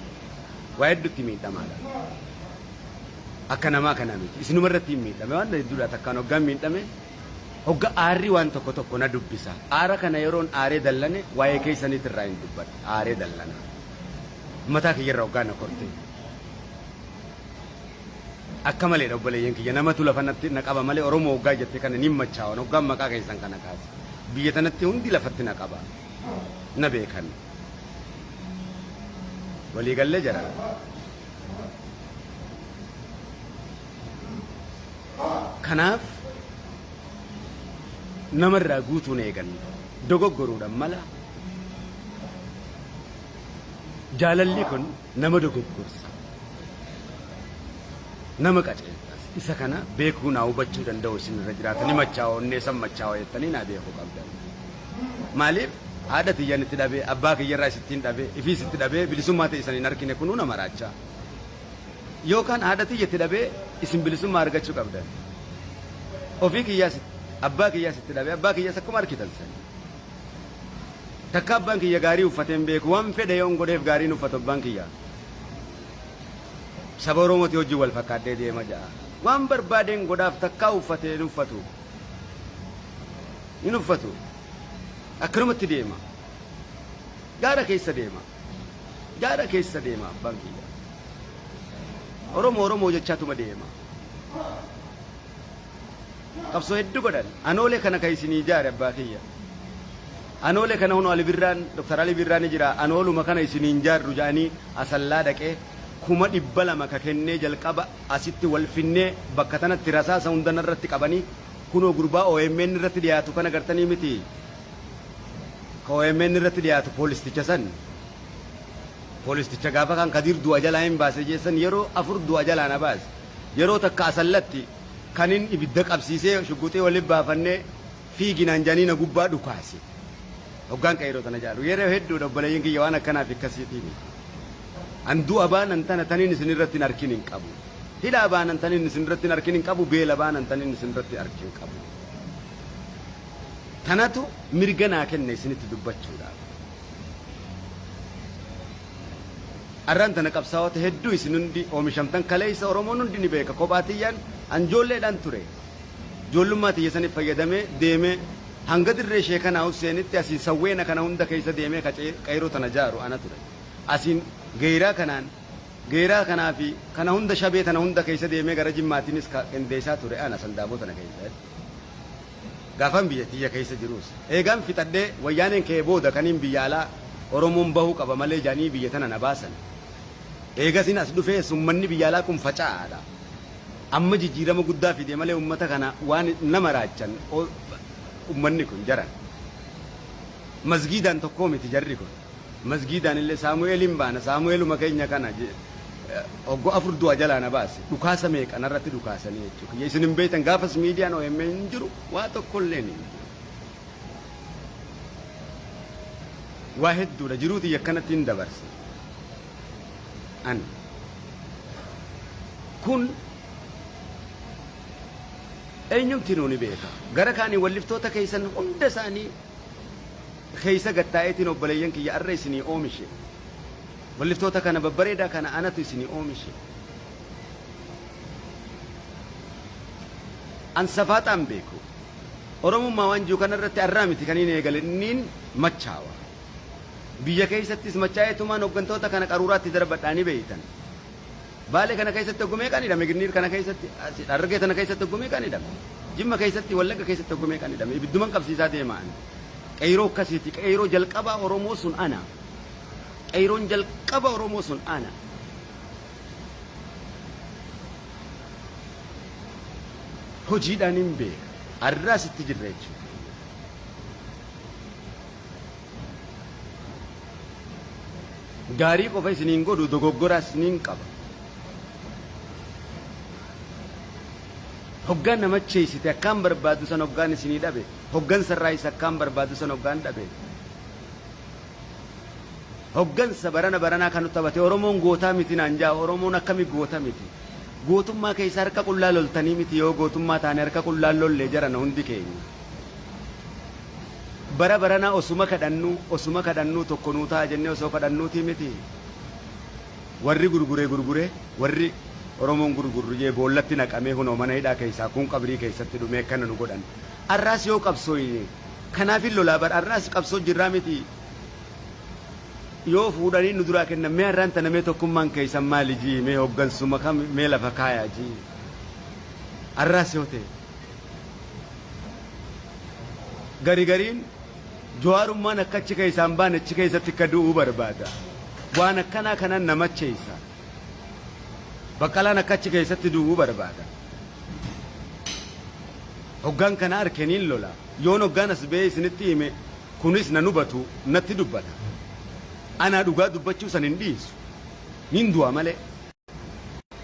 Waa hedduutti miidhamaadha. Akka namaa kanaa miti. Isinuma irratti hin miidhame waan hedduudha takkaan hoggaan miidhame hogga aarri waan tokko tokko na dubbisa. Aara kana yeroon aaree dallane waa'ee keessaniit irraa hin dubbadha. Aaree dallana. Mataa kiyyarra hoggaa na korte. Akka maleedha obboleeyyan kiyya namatu lafa natti na qaba malee Oromoo hoggaa jette kana nin machaawan hoggaan maqaa keessan kana kaase. Biyya tanatti hundi lafatti na qaba. Na beekan. Walii gallee jara. Kanaaf namarraa guutuun eegan dogoggoruudhaan mala jaalalli kun nama dogoggorsa. Nama qaceelchas. Isa kana beekuu naa hubachuu danda'u isin irra jiraata. Ni machaa'a onnee san machaa'a jettanii naa beekuu qabdan. Maaliif haadha tiyyan itti dhabee, abbaa kiyyarraa isittiin dhabee, ifiis itti dhabee bilisummaa ta'e isan hin argine kunuu na maraachaa. Yookaan haadha tiyya itti dhabee isin bilisummaa argachuu qabdan. Ofii kiyyaas abbaa kiyyaas itti dhabee abbaa kiyyaas akkuma argitan sani. Takka abbaan kiyya gaarii uffatee hin beeku. Waan fedhe yoon godheef gaarii hin uffatu abbaan kiyya. Saba Oromooti wajjin wal fakkaadhee deema ja'a. Waan barbaadeen godhaaf takkaa uffatee hin uffatu. Hin uffatu. Akkanumatti deema. Gaara keessa deema. Gaara keessa deema abbaan kiyya. Oromoo Oromoo jechaatuma deema. Qabsoo hedduu godhan. Anoolee kana kan isinii ijaare abbaa kiyya. Anoolee kana hunoo Ali Birraan, Dr. Ali Birraan ni jira. Anooluma kana isiniin jaarru jedhanii Asallaa dhaqee 200,000 ka kennee jalqaba asitti wal finnee bakka tanatti rasaasa hunda narratti qabanii kunoo gurbaa OMN irratti dhiyaatu kana gartanii miti ka OMN irratti dhiyaatu poolisticha san poolisticha gaafa kan Kadiir du'a jalaa hin baase jeessan yeroo afur du'a jalaa na baase yeroo takka Asallatti kanin ibidda qabsiisee shugguxii walitti baafannee fiigi naan jedhanii na gubbaa dhukaase. Hoggaan qeeyroo tana jaaru yeroo hedduudha obboleeyyan kiyya waan akkanaa fi akkasiitii miti. An du'a baanan tana taniin isin irratti hin arkin hin qabu. Hidhaa baanan taniin isin irratti hin arkin hin qabu. Beela baanan taniin isin irratti arkin hin qabu. Tanatu mirga naa kenne isinitti dubbachuudhaaf. Arraan tana qabsaa'ota hedduu isin hundi oomishamtan kaleessa Oromoon hundi ni beeka kophaa tiyyaan an joolleedhaan ture. Joollummaa tiyya saniif fayyadamee deemee hanga dirree Sheekanaa Husseenitti asiin sawweena kana hunda keessa deemee ka qeeyroo tana jaaru ana ture. Asiin geeyraa kanaan geeyraa kanaa fi kana hunda shabee tana hunda keessa deemee gara Jimmaatiinis ka qindeessaa ture ana Sandaaboo tana keessatti. Gaafan biyya tiyya keessa jiruus. Eegaan fixadhee wayyaaneen ka'ee booda kaniin biyya alaa Oromoon bahuu qaba malee jedhanii biyya tana na baasan. Eegasiin as dhufees ummanni biyya alaa kun faca'aadha. Amma jijjiirama guddaa fide malee ummata kana waan nama raachan ummanni kun jaran. Masgiidaan tokkoo miti jarri kun. Masgiidaan illee Saamu'eeliin baana Saamu'eeluma keenya kana oggo afur du'a jalaa na baase. Dhukaasa meeqa narratti dhukaasanii jechuudha. Isin hin beektan gaafas miidiyaan OMN hin jiru waa tokkolleen hin jiru. Waa hedduudha jiruu tiyya akkanatti hin dabarse. An kun eenyumtinuu ni beeka. Gara kaaniin walliftoota keessan hunda isaanii keessa gad taa'eetiin obboleeyyan kiyya arra isinii oomishe. Walliftoota kana babbareedaa kana anatu isinii oomishe. An safaaxaan beeku. Oromummaa waan jiru kana irratti arraa miti kan inni eegale inniin machaawa. Biyya keessattis machaa'eetumaan hoggantoota kana qaruuraatti darbadhaa ni beeytan. Baalee kana keessatti hoggu meeqaan hidhame? Ginniir kana keessatti, Harargee tana keessatti hoggu meeqaan hidhame? Jimma keessatti, Wallagga keessatti hoggu meeqaan hidhame? Ibidduman qabsiisaa deema ani. Qeeyroo akkasiiti. Qeeyroo jalqabaa Oromoo sun ana. Qeeyroon jalqaba Oromoo sun ana. Hojiidhaan hin beeka. Arraas itti jirra jechuudha. Gaarii qofa isiniin godhu dogoggoraas niin qaba. Hoggaan na macheessite akkaan barbaadu san hoggaan isinii dhabe, hoggansa irraayis akkaan barbaadu san hoggaan dhabe. Hoggansa barana baranaa kan nu taphate Oromoon gootaa miti naan jaa Oromoon akkami goota miti. Gootummaa keessa harka qullaa loltanii miti yoo gootummaa taane harka qullaan lollee jarana hundi keenya. Bara baranaa osuma kadhannuu, osuma kadhannuu tokko nuu ta'a jennee osoo kadhannuutii miti. Warri gurguree gurguree, warri Oromoon gurgurru jee boollatti naqamee hunoo mana hidhaa keessaa kuun qabrii keessatti dhumee akkana nu godhan. Arraas yoo qabsooyne kanaafin lolaa bar arraas qabsoo jirraa miti. Yoo fuudhanii nu duraa kennan mee arraan tana mee tokkummaan keessan maali jii mee hoggansuma kam mee lafa kaayaa jii. Arraas yoo ta'e. Gari gariin Jawaarummaan akka achi keessaa hin baane achi keessatti akka du'uu barbaada. Waan akkanaa kanaan na macheessa. Baqqalaan akka achi keessatti du'uu barbaada. Hoggaan kana arke niin lola. Yoon hoggaan as ba'ee isinitti hime kunis nan hubatu natti dubbata. Anaa dhugaa dubbachuu san hin dhiisu. Niin du'a malee.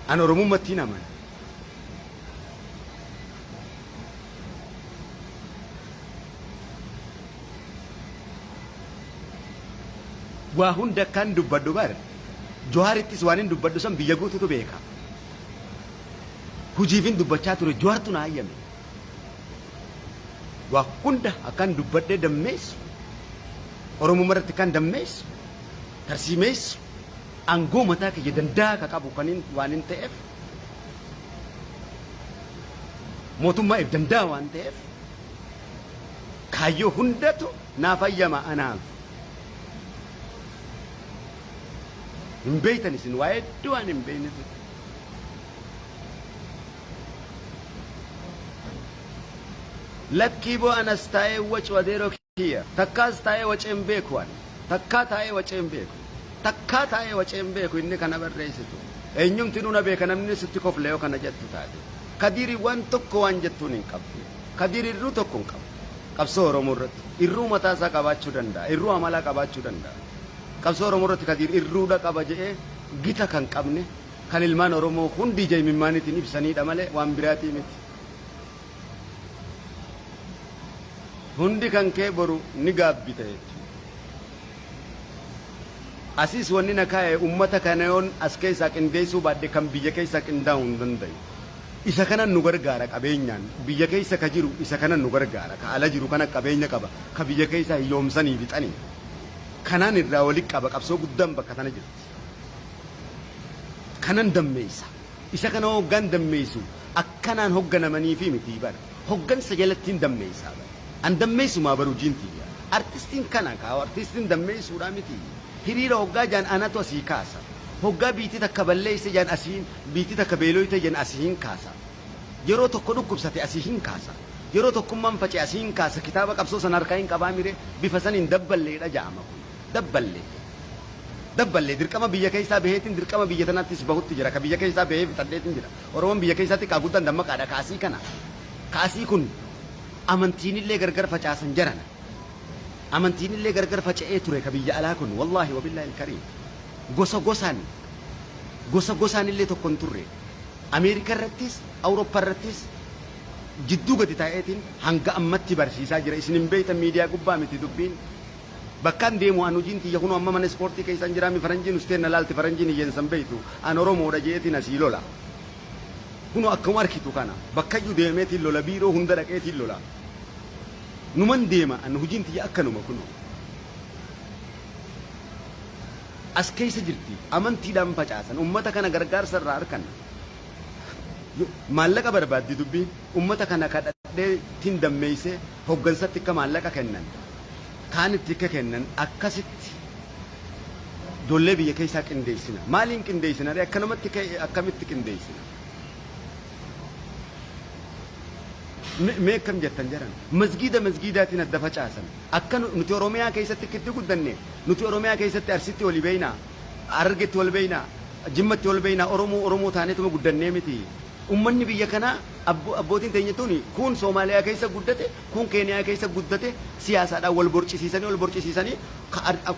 An Oromummatti hin amana. Waa hunda akkaan dubbadhu bar Jawaarittis waan hin dubbadhu san biyya guututu beeka. Hojiifin dubbachaa ture Jawaartu na hayyame. Waa hunda akkaan dubbadhee dammeessu Oromummaa irratti akkaan dammeessu tarsiimeessu. Aangoo mataa kiyya danda'a ka qabu kanin waan hin ta'eef mootummaa if danda'a waan ta'eef kaayyoo hundatu naaf hayyama anaaf. Hin beeytan isin waa hedduu waan hin beeynetu. Lakkii boo anas taa'ee wacu adeeroo kiyya. Takkaas taa'ee wacee hin beeku ani. Takkaa taa'ee wacee hin beeku. Takkaa taa'ee wacee hin beeku inni kana barreessitu. Eenyumtinuu na beeka namni sitti kofla yoo kana jettu taate. Kadiiri waan tokko waan jettuun hin qabdu. Kadiir irruu tokko hin qabu. Qabsoo Oromoo irratti irruu mataa isaa qabaachuu danda'a. Irruu amalaa qabaachuu danda'a. Qabsoo Oromoo irratti Kadiir irruudha qaba jedhee gita kan qabne kan ilmaan Oromoo hundi ija imimmaaniitiin ibsaniidha malee waan biraatii miti. Hundi kan kee boru ni gaabbita jechuudha. Asiis wanni na kaa'e ummata kana yoon as keessaa qindeessuu baadhe kan biyya keessaa qindaa'uu hin dandayu. Isa kanan nu gargaara qabeenyaan biyya keessa ka jiru isa kanan nu gargaara ka ala jiru kana qabeenya qaba ka biyya keessaa hiyyoomsanii fixanii. Kanaan irraa wali qaba qabsoo guddaan bakka tana jirti. Kanan dammeessa. Isa kana hoggaan dammeessu akkanaan hogganamaniifi miti bar. Hoggansa jalattiin dammeessaa bar. An dammeessumaa bar hojiin tiyya. Artistiin kana kaa artistiin dammeessuudhaa miti. Hiriira hoggaa jaan anatu asii kaasa. Hoggaa biitii takka balleesse jaan asiin biitii takka beeloyte jaan asiin kaasa. Yeroo tokko dhukkubsate asiin kaasa. Yeroo tokkummaan faca'e asiin kaasa. Kitaaba qabsoo sana harkaa hin qabaa mire bifa saniin dabballeedha ja'ama kun. Dabballee. Dabballee dirqama biyya keessaa baheetiin dirqama biyya tanaattis bahutti jira. Ka biyya keessaa bahee fixadheetiin jira. Oromoon biyya keessaa xiqqaa guddaan dammaqaadha. Ka asii kana. Ka asii kun amantiinillee gargar facaasan jarana. Amantiinillee gargar faca'ee ture ka biyya alaa kun. Wallaahi wabillaahi alkariim. Gosa gosaan gosa gosaanillee tokko hin turre. Ameerika irrattis Awurooppaa irrattis jidduu gadi taa'eetiin hanga ammatti barsiisaa jira. Isin hin beektan miidiyaa gubbaa miti dubbiin. Bakkaan deemu an hojiin tiyya kunoo amma mana ispoortii keessan jiraami faranjiin ustee na laalti faranjiin hiyyeensan beektu an Oromoodha je'eetiin asii lola. Kunoo akkuma arkitu kana bakkayyuu deemeetiin lola biiroo hunda dhaqeetiin lola. Numan deema an hojiin tiyya akkanuma kunoo. As keessa jirti amantiidhaan facaasan ummata kana gargaarsa irraa arkanna. Maallaqa barbaaddi dubbiin ummata kana kadhadhee tin dammeessee hoggansatti akka maallaqa kennan kaanitti akka kennan akkasitti ijoollee biyya keessaa qindeessina. Maaliin qindeessina ree akkanumatti akkamitti qindeessina? Mee akkam jettan jaran masgiida masgiidaatiin adda facaasan akka nuti Oromiyaa keessatti itti guddanne nuti Oromiyaa keessatti Arsitti walii beeynaa Harargetti wal beeynaa Jimmatti wal beeynaa Oromoo Oromoo taaneetuma guddannee miti. Ummanni biyya kanaa abbootiin teenya tuni kuun Soomaaliyaa keessa guddate kuun Keeniyaa keessa guddate siyaasaadhaan wal borcisiisanii wal borcisiisanii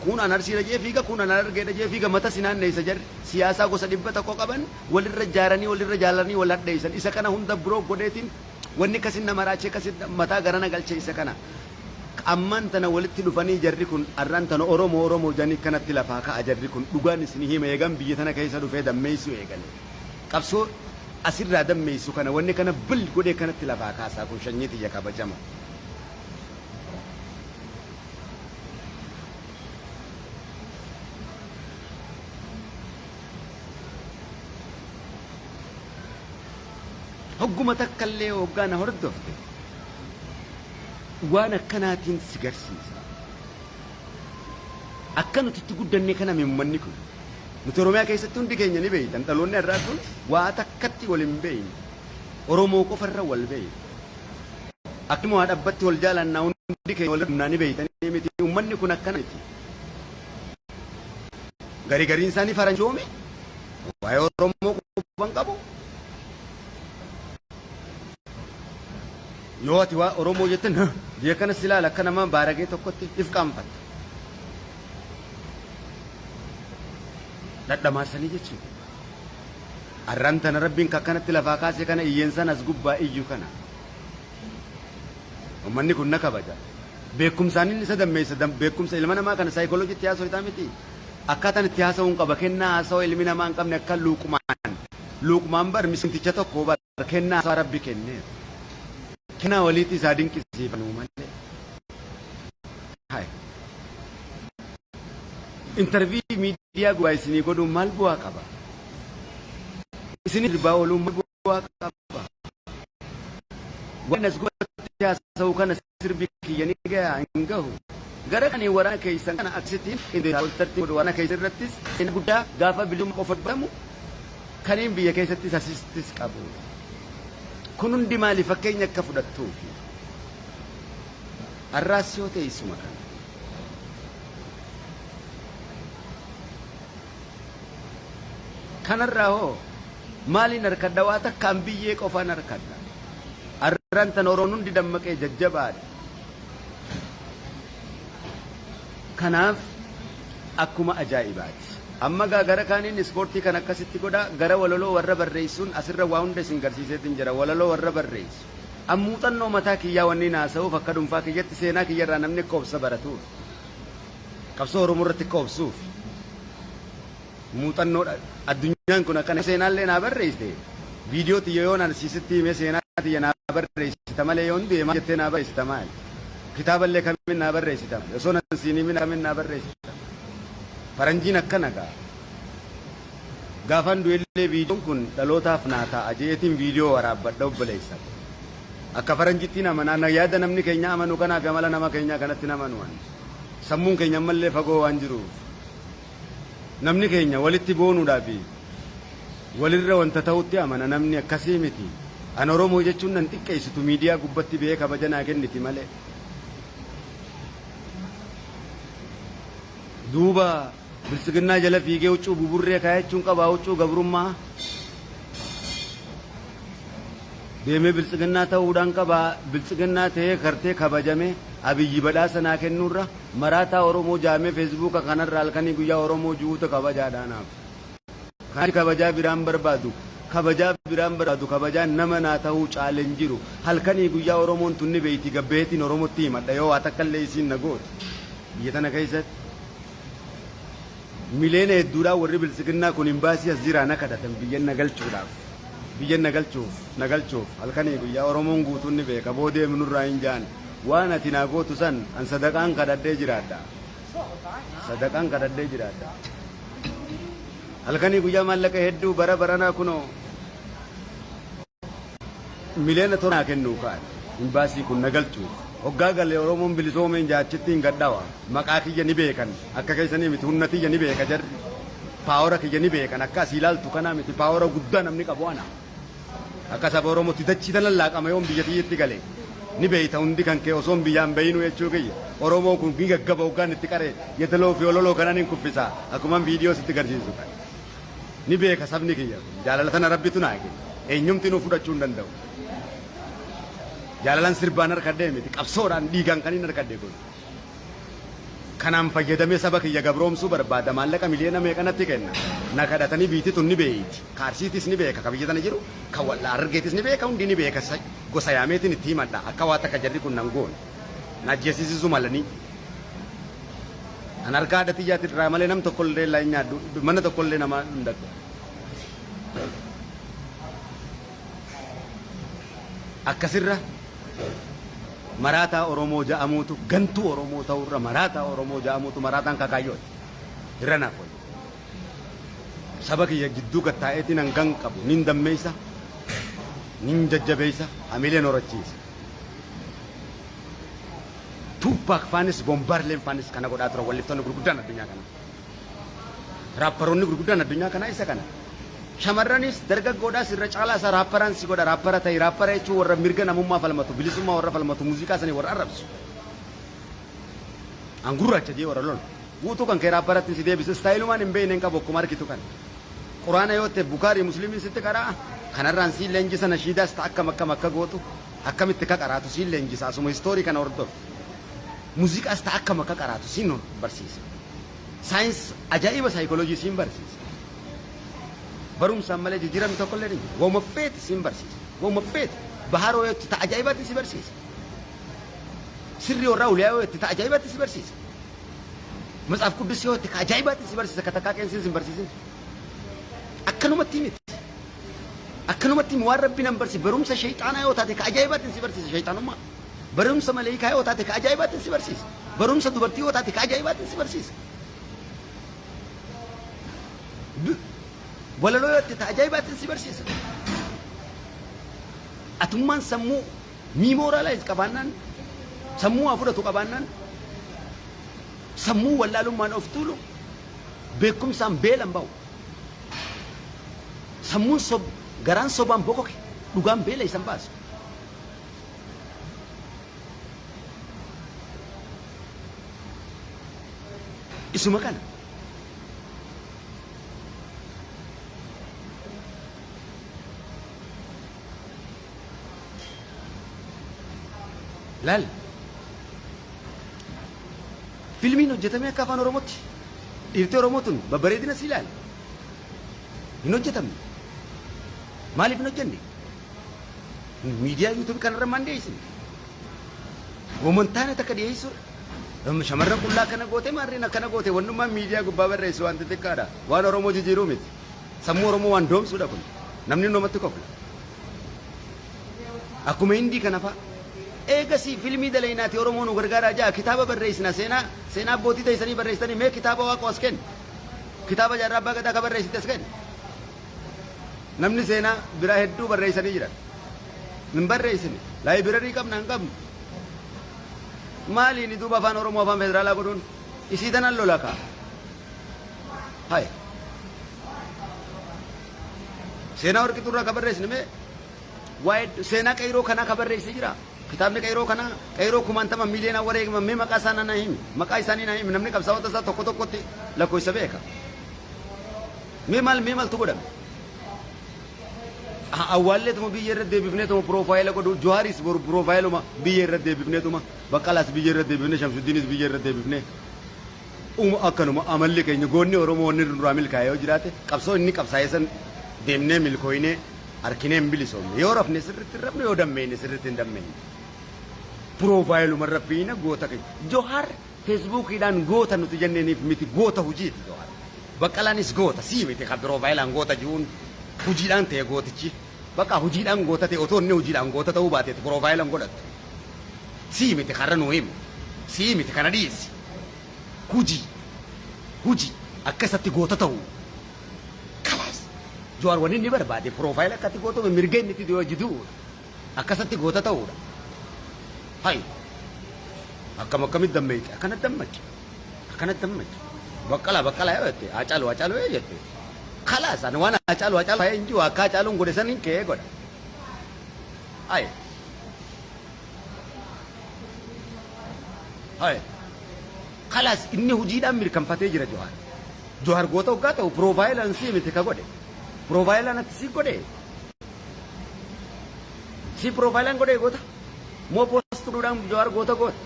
kuun an Arsiidha jee fiiga kuun an Harargeedha jee fiiga mata si naanneessa jarri siyaasaa gosa 100 qaban walirra jaaranii walirra jaalanii wal hadheessan isa kana hunda biroo godheetiin wanni kasin nama raachee kasin mataa garana galche isa kana ammaan tana walitti dhufanii jarri kun arraan tana Oromoo Oromoo janii kanatti lafaa ka'a jarri kun dhugaan isin hima eegan biyya tana keessa dhufee dammeessuu eegale qabsoo asirraa dammeessu kana wanni kana bil godhee kanatti lafaa kaasaa kun shanyii tiyya kabajama. Hogguma takka illee hoggaa na hordofte waan akkanaatiin si garsiisa. Akka nuti itti guddanne kana uummanni kun. Nuti Oromiyaa keessatti hundi keenya ni beeytan dhaloonni har'aa kun waa takkatti wal hin beeyne. Oromoo qofarra wal beeyna. Akkuma waa dhabbatti wal jaalannaa hundi keenya wal humnaa ni beeytanii miti. Uummanni kun akkana miti. Gari gariin isaanii faranjoome waa'ee Oromoo quban qabu. Yoo ati waa Oromoo jettan biyya kana si ilaala akka nama baaragee tokkotti if qaanfatta. Dhadhamaasanii jechuudha. Arraan tana rabbiin kakkanatti lafaa kaase kana iyyeensan as gubbaa iyyu kana. Uummanni kun na kabaja. Beekumsaan inni isa dammeessa beekumsa ilma namaa kana saayikolojiitti haasoo miti. Akkaataan itti haasa'uun qaba kennaa haasa'uu ilmi namaa hin qabne akka Luuqmaan. Luuqmaan bar miskiinticha tokko bar kennaa haasaa rabbi kenneef. Kennaa waliitti isaa dinqisiifanuu malee. Hai. Interview miidiyaa Miidiyaa gubbaa isinii godhuun maal bu'aa qaba? Isinii sirbaa ooluun maal bu'aa qaba? Waan as gubbatti haasa'u kana sirbi kiyya ni gayaa hin gahu. Gara kanii waraana keessan kana akkasitiin qindeessaa waltartii godhu waraana keessan irrattis seenaa guddaa gaafa bilisummaa qofa dubbatamu kaniin biyya keessattis asittis qabu. Kun hundi maali fakkeenya akka fudhattuufi. Arraas yoo ta'e isuma kana. Kanarraa hoo maaliin harkadha waa takkaan biyyee qofaan harkadha. Arraan tan Oromoon hundi dammaqee jajjabaadha. Kanaaf akkuma ajaa'ibaati. Amma gaa gara kaaniin ispoortii kan akkasitti godha gara walaloo warra barreessuun asirra waa hunda isin garsiiseetiin jira walaloo warra barreessu. An muuxannoo mataa kiyyaa wanniin haasa'uuf akka dhunfaa kiyyatti seenaa kiyyarraa namni akka obsa baratuuf. Qabsoo Oromoo irratti akka obsuuf. Muuxannoo addunyaan kun akkana seenaallee naa barreessite viidiyoo tiyya yoon an sitti hime seenaa tiyya naa barreessita malee yoon du'e maal jettee naa barreessita maali? Kitaaballee kamin naa barreessita osoo nan siin himin kamin naa barreessita? Faranjiin akkana gaa. Gaafan du'ellee viidiyoon kun dhalootaaf naa ta'a je'eetiin viidiyoo waraabbadha obboleessa koo. Akka faranjittiin amana na yaada namni keenya amanu kanaa fi amala nama keenyaa kanatti hin amanu ani. Sammuun keenya ammallee fagoo waan jiruuf. Namni keenya walitti boonuudhaa fi walirra wanta ta'utti amana namni akkasii miti. An Oromoo jechuun nan xiqqeessitu miidiyaa gubbatti ba'ee kabaja naa kenniti malee. Duuba Biltsiginnaa jala fiigee huccuu buburree kaayachuun qabaa huccuu gabrummaa deemee biltsiginnaa ta'uudhaan qabaa biltsiginnaa ta'ee kartee kabajame Abiyyi badhaasa naa kennuurra maraataa Oromoo jaamee feesbuuka kanarra halkanii guyyaa Oromoo ju'uutu kabajaadha naaf. Kan kabajaa biraan barbaadu kabajaa biraan barbaadu kabajaan nama naa ta'uu caale hin jiru. Halkanii guyyaa Oromoon tun ni beeyti gabbaheetiin Oromotti himadha yoo waa takka illee isiin na goote. Biyya tana keessatti miliyoona hedduudhaan warri biltsiginnaa kun imbaasii as jiraa na kadhatan biyyan na galchuudhaaf. Biyyan na galchuuf na galchuuf halkanii guyyaa Oromoon guutuun ni beeka boodee nurraa hin ja'an waan ati naa gootu san an sadaqaan kadhadhee jiraadha. Sadaqaan kadhadhee jiraadha. Halkanii guyyaa maallaqa hedduu bara baranaa kunoo miliyoona 7 naa kennuu ka'an. Imbaasii kun na galchuuf. Hoggaa gale Oromoon bilisoomeen jaachitti hin gadhawa. Maqaa kiyya ni beekan. Akka keessanii miti humna tiyya ni beeka jarri. Paawara kiyya ni beekan. Akka asii ilaaltu kanaa miti paawara guddaa namni qabu ana. Akka saba Oromootti dachii tanan laaqama yoon biyya tiyyatti gale. Ni beeyta hundi kan kee osoon biyyaan bayinuu jechuu kiyya. Oromoon kun ni gaggaba hoggaan itti qare yetaloo fi ololoo kanan hin kuffisa. Akkuman viidiyoo sitti garsiisu kan. Ni beeka sabni kiyya kun. Jaalala tana rabbitu naa kenne. Eenyumtinuu fudhachuu hin danda'u. Jaalalan sirbaan harkadhee miti qabsoodhaan dhiigaan kan hin harkadhe kun. Kanaan fayyadamee saba kiyya gabroomsuu barbaada. Maallaqa miliyoona meeqa natti kenna. Na kadhatanii biitti tun ni beeyti. Ka Arsiitis ni beeka, ka biyya tana jiru, ka Harargeetis ni beeka, hundi ni beeka. Gosa yaameetiin itti himadha. Akka waa takka jarri kun nan goone. Na ajjeesisisuu malanii. An harka haadha tiyyaati irraa malee nam tokko illee hin nyaadhu. Mana tokko illee nama hin dhaqu. Akkasirra maraataa Oromoo ja'amuutu gantuu Oromoo ta'urra maraataa Oromoo ja'amuutu maraataan kakaayyooti. Irra naaf wayya. Saba kiyya jidduu gad taa'eetiin hangan qabu nin dammeessa, nin jajjabeessa, hamileen horachiisa. Tuupaak faanis Boombaarleen faanis kana godhaa turan walliftoonni gurguddaan addunyaa kanaa. Raapparoonni gurguddaan addunyaa kanaa isa kana. Shamarranis dargaggoodhaas irra caalaa isaa raapparaan si godha raappara ta'i raappara jechuun warra mirga namummaa falmatu bilisummaa warra falmatu muuziqaa sanii warra arrabsu. An gurraacha jee warra lolu. Guutuu kan kee raapparatti si deebisa istaayilumaan hin beekne hin qabu akkuma argitu kana. Quraana yoo ta'e Bukaarii Muslimiin sitti qara'a kanarraan siin leenjisa nashiidaas ta'a akkam akkam akka gootu akkamitti akka qaraatu siin leenjisa asuma istoorii kana hordofi. Muuziqaas ta'a akkam akka qaraatu siin barsiisa. Saayinsi ajaa'iba saayikooloojii siin barsiisa. Barumsaan malee jijjiiramni tokko illee hin jiru. Waanuma feete siin barsiisa. Waanuma feete. Baharoo yoo itti ta'a ajaa'ibaatti si barsiisa. Sirrii warraa uliyaa yoo itti ta'a ajaa'ibaatti si barsiisa. Matsaaf Quddus yoo itti ka ajaa'ibaatti si barsiisa ka takkaa qeensiin sin barsiisin. Akkanumatti miti. Akkanumatti waan rabbi nan barsiise barumsa shayxaanaa yoo taate ka ajaa'ibaatti si barsiisa shayxaanummaa. Barumsa maleekaa yoo taate ka ajaa'ibaatti si barsiisa. Barumsa dubartii yoo taate ka ajaa'ibaatiin si barsiisa. Walaloo yoo itti ta'a ajaa'ibaatiin si barsiisa. Atummaan sammuu memorialize qabaannaan sammuu waa fudhatu qabaannaan sammuu wallaalummaan of tuulu beekumsaan beelan ba'u. Sammuun sob garaan sobaan bokoke dhugaan beela isan baasu. Isuma kana. Laal. Filmiin hojjetamee akka afaan Oromootti dhiirti Oromoo tun babbareedina si ilaali. Hin hojjetamne. Maaliif hin hojjenne? Miidiyaa yuutuubii kanarra maan dhiyeessine? Homantaana takka dhiyeessuudha. Shamarran qullaa akkana goote maarreen akkana goote wannummaan miidiyaa gubbaa barreessu waan xixiqqaadha. Waan Oromoo jijjiiruu miti. Sammuu Oromoo waan doomsuudha kun. Namni namatti kofla. Akkuma Hindii kana fa'a. Eegasii filmii dalaynaati Oromoo nu gargaaraa ja'a kitaaba barreessina seenaa seenaa abbootii teessanii barreessitanii mee kitaaba waaqoo as kenni. Kitaaba jaarraa abbaa gadaa ka barreessite as kenni. Namni seenaa biraa hedduu barreessanii jiran. Hin barreessine. Laayibirarii qabna hin qabnu. Maaliini duuba afaan Oromoo afaan federaalaa godhuun isii tanan lola kaa. Hai. Seenaa warqituu irraa ka barreessine mee waa'ee seenaa qeyroo kanaa ka barreessine jira. Kitaabni qeyroo kanaa qeyroo kumaantama miiliyoonaa wareegaman mee maqaa isaa na himi. Maqaa isaanii na himi. Namni qabsaa'ota isaa tokko tokkotti lakkoofsa beeka. Mee maal mee maaltu godhame? Awwaalleetuma biyya irra deebifneetuma piroofaayila godhu Jawaaris boru piroofaayiluma biyya irra deebifneetuma Baqqalaas biyya irra deebifne Shamsuddiinis biyya irra deebifne uma akkanuma amalli keenya goonni Oromoo wanni duraa milkaa'e yoo jiraate qabsoo inni qabsaa'e san deemnee milkooynee harkinee hin bilisoomne yoo rafne sirriitti hin rafne yoo dammeeyne sirriitti hin dammeeyne piroofaayiluma irra fiina goota keenya Jawaar Feesbuukiidhaan goota nuti jenneeniif miti goota hujiiti Jawaar. Baqqalaanis goota sii miti kan piroofayilaan goota ji'uun hujiidhaan ta'e gootichi. Bakka hujiidhaan goota ta'e otoo inni hujiidhaan goota ta'uu baateeti piroofaayila hin godhattu. Sii miti karra nuu himu. Sii miti kana dhiisi. Hujii. Hujii. Akka isatti goota ta'u. Kalaas. Jawaar wanni inni barbaade piroofaayila akkatti gootame mirga inni itti hojii du'uudha. Akkasatti goota ta'uudha. Hay. Akkam akkamitti dammeeyxe? Akkana dammaqi. Akkana dammaqi. Baqqalaa baqqalaa yoo jette Haacaaluu Haacaaluu yoo jette. Kalaas ani waan Haacaaluu Haacaaluu hin jiru akka Haacaaluun godhe san hin ka'ee godha. Hay. Hay. Kalaas inni hojiidhaan mirkanfatee jira Jawaar. Jawaar goota hoggaa ta'u piroofaayilaan sii miti ka godhe. Piroofaayilaan ati sii godhe. Si piroofaayilaan godhee goota? Moo poost godhuudhaan Jawaar goota goota?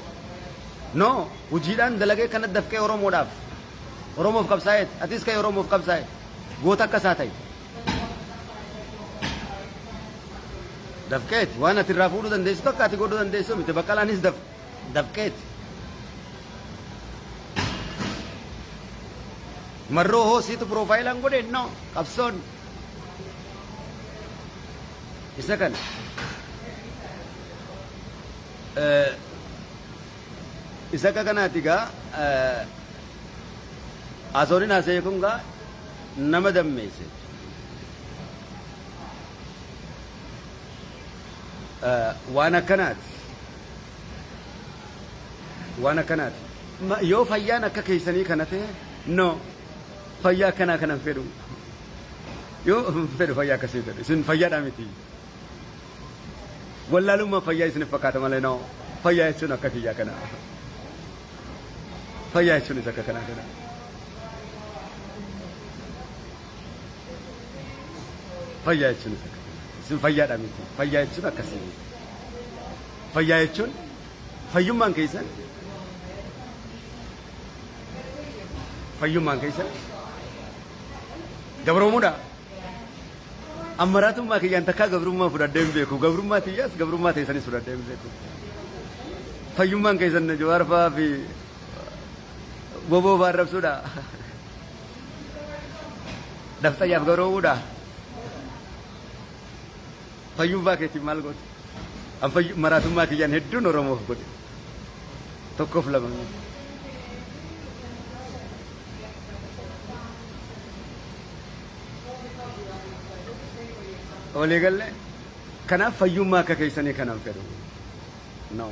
No, hojiidhaan dalagee kana dafqee Oromoodhaaf. Oromoof qabsaa'eet. Atis ka'e Oromoof qabsaa'e. Goota akka isaa ta'i. Dafqeeti. Waan ati irraa fuudhuu dandeessu takka ati godhuu dandeessu miti. Baqqalaanis daf dafqeeti. Marroo hoo siitu piroofaayilaan godhe? No, qabsoon. Isa kana. Isa akka kanaati gaa asooniin haasa'e kun gaa nama dammeesse. Waan akkanaati. Waan akkanaati. Yoo fayyaan akka keessanii kana ta'e no fayyaa akkanaa kana hin fedhu. Yoo hin fedhu fayyaa akkasii hin fedhu. Isin fayyaadhaa miti. Wallaalummaan fayyaa isiniif fakkaata malee no fayyaa jechuun akka kiyyaa kana. Fayyaa jechuunis akka kanaa kana. Fayyaa jechuunis akka kanaa. Isin fayyaadhaa miti. Fayyaa jechuun akkasii miti. Fayyaa jechuun fayyummaan keessan fayyummaan keessan gabroomuudha. Ammaraatummaa kiyyaan takkaa gabrummaa fudhadhee hin beeku. Gabrummaa tiyyaas gabrummaa teessanis fudhadhee hin beeku. Fayyummaan keessan Jawaar fa'aa fi Boboo fa'aa arrabsuudha. Dafxayyaaf gabroomuudha. Fayyummaa keetiin maal goote? An maraatummaa kiyyaan hedduun Oromoof godhe. Tokkoof lama miti. Walii galle kanaaf fayyummaa akka keessanii kanan fedhu. No.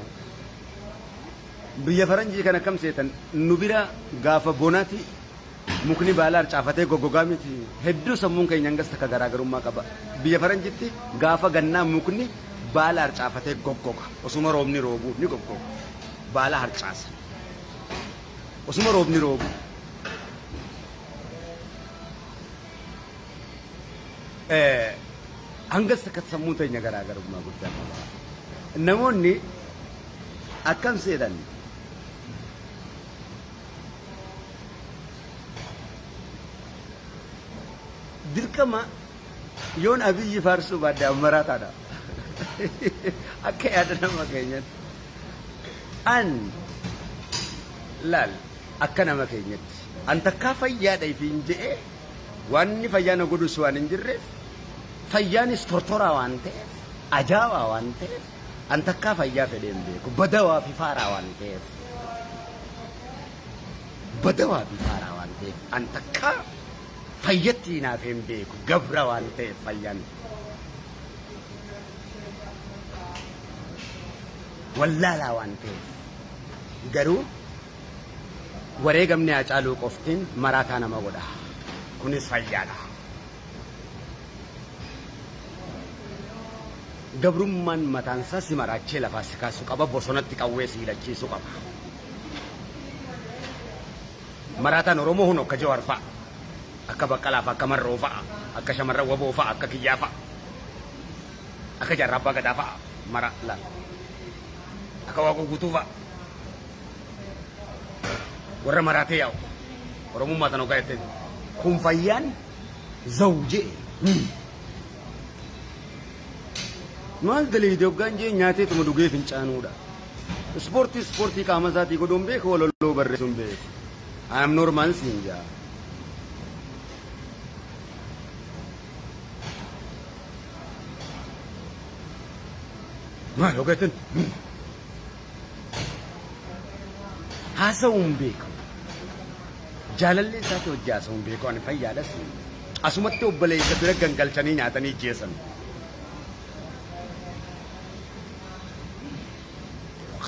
Biyya faranjii kan akkam seetan nu bira gaafa bonaati mukni baala harcaafatee goggogaa miti. Hedduu sammuun keenya hangas takka garaagarummaa qaba. Biyya faranjitti gaafa gannaa mukni baala harcaafatee goggoga. Osuma roobni roobuu ni goggoga. Baala harcaasa. Osuma roobni roobu. Hangas takka sammuun teenya garaagarummaa guddaa qaba. Namoonni akkam seetan dirqama yoon Abiyyi faarsuu baadhe ammaraataadha. Akka yaada nama keenyatti. An laal akka nama keenyatti. An takkaa fayyaadha ifiin je'ee Wanni fayyaa na godhus waan hin jirreef, fayyaanis tortoraa waan ta'eef, ajaawaa waan ta'eef, an takkaa fayyaa fedhee hin beeku. Badawaa fi faaraa waan ta'eef. Badawaa fi faaraa waan ta'eef, an takkaa fayyatti hinaafee hin beeku. Gabra waan ta'eef fayyaan. Wallaalaa waan ta'eef. Garuu Wareegamni Haacaaluu qoftiin maraataa nama godha. Kunis fayyaadha. Gabrummaan mataansaa si maraachee lafaa si kaasuu qaba, bosonatti qawwee si hidhachiisuu qaba. Maraataan Oromoo hun akka Jawaar fa'a, akka Baqqalaa fa'a, akka Marroo fa'a, akka shamarran Waboo fa'a, akka Kiyyaa fa'a, akka Jaarraa Abbaa Gadaa fa'a mara laal. Akka Waaqoo Guutuu fa'a. Warra maraatee yaa'u. Oromummaa tan hoggaa jettee. Kun fayyaan zaw je'e. Maal daleeyde hoggaan jee nyaateetuma dhugee fincaanuudha. Ispoortii ispoortii qaama isaatii godhuun beeku walaloo barreessuun beeku. I am normal siin jaa. Maal hoggaa jettan? Haasa'uu hin beeku. Jaalallee isaati hojii haasa'uu hin beeku. Ani fayyaadhas. Asumatti obboleessa bira gangalchanii nyaatanii ijjeessan.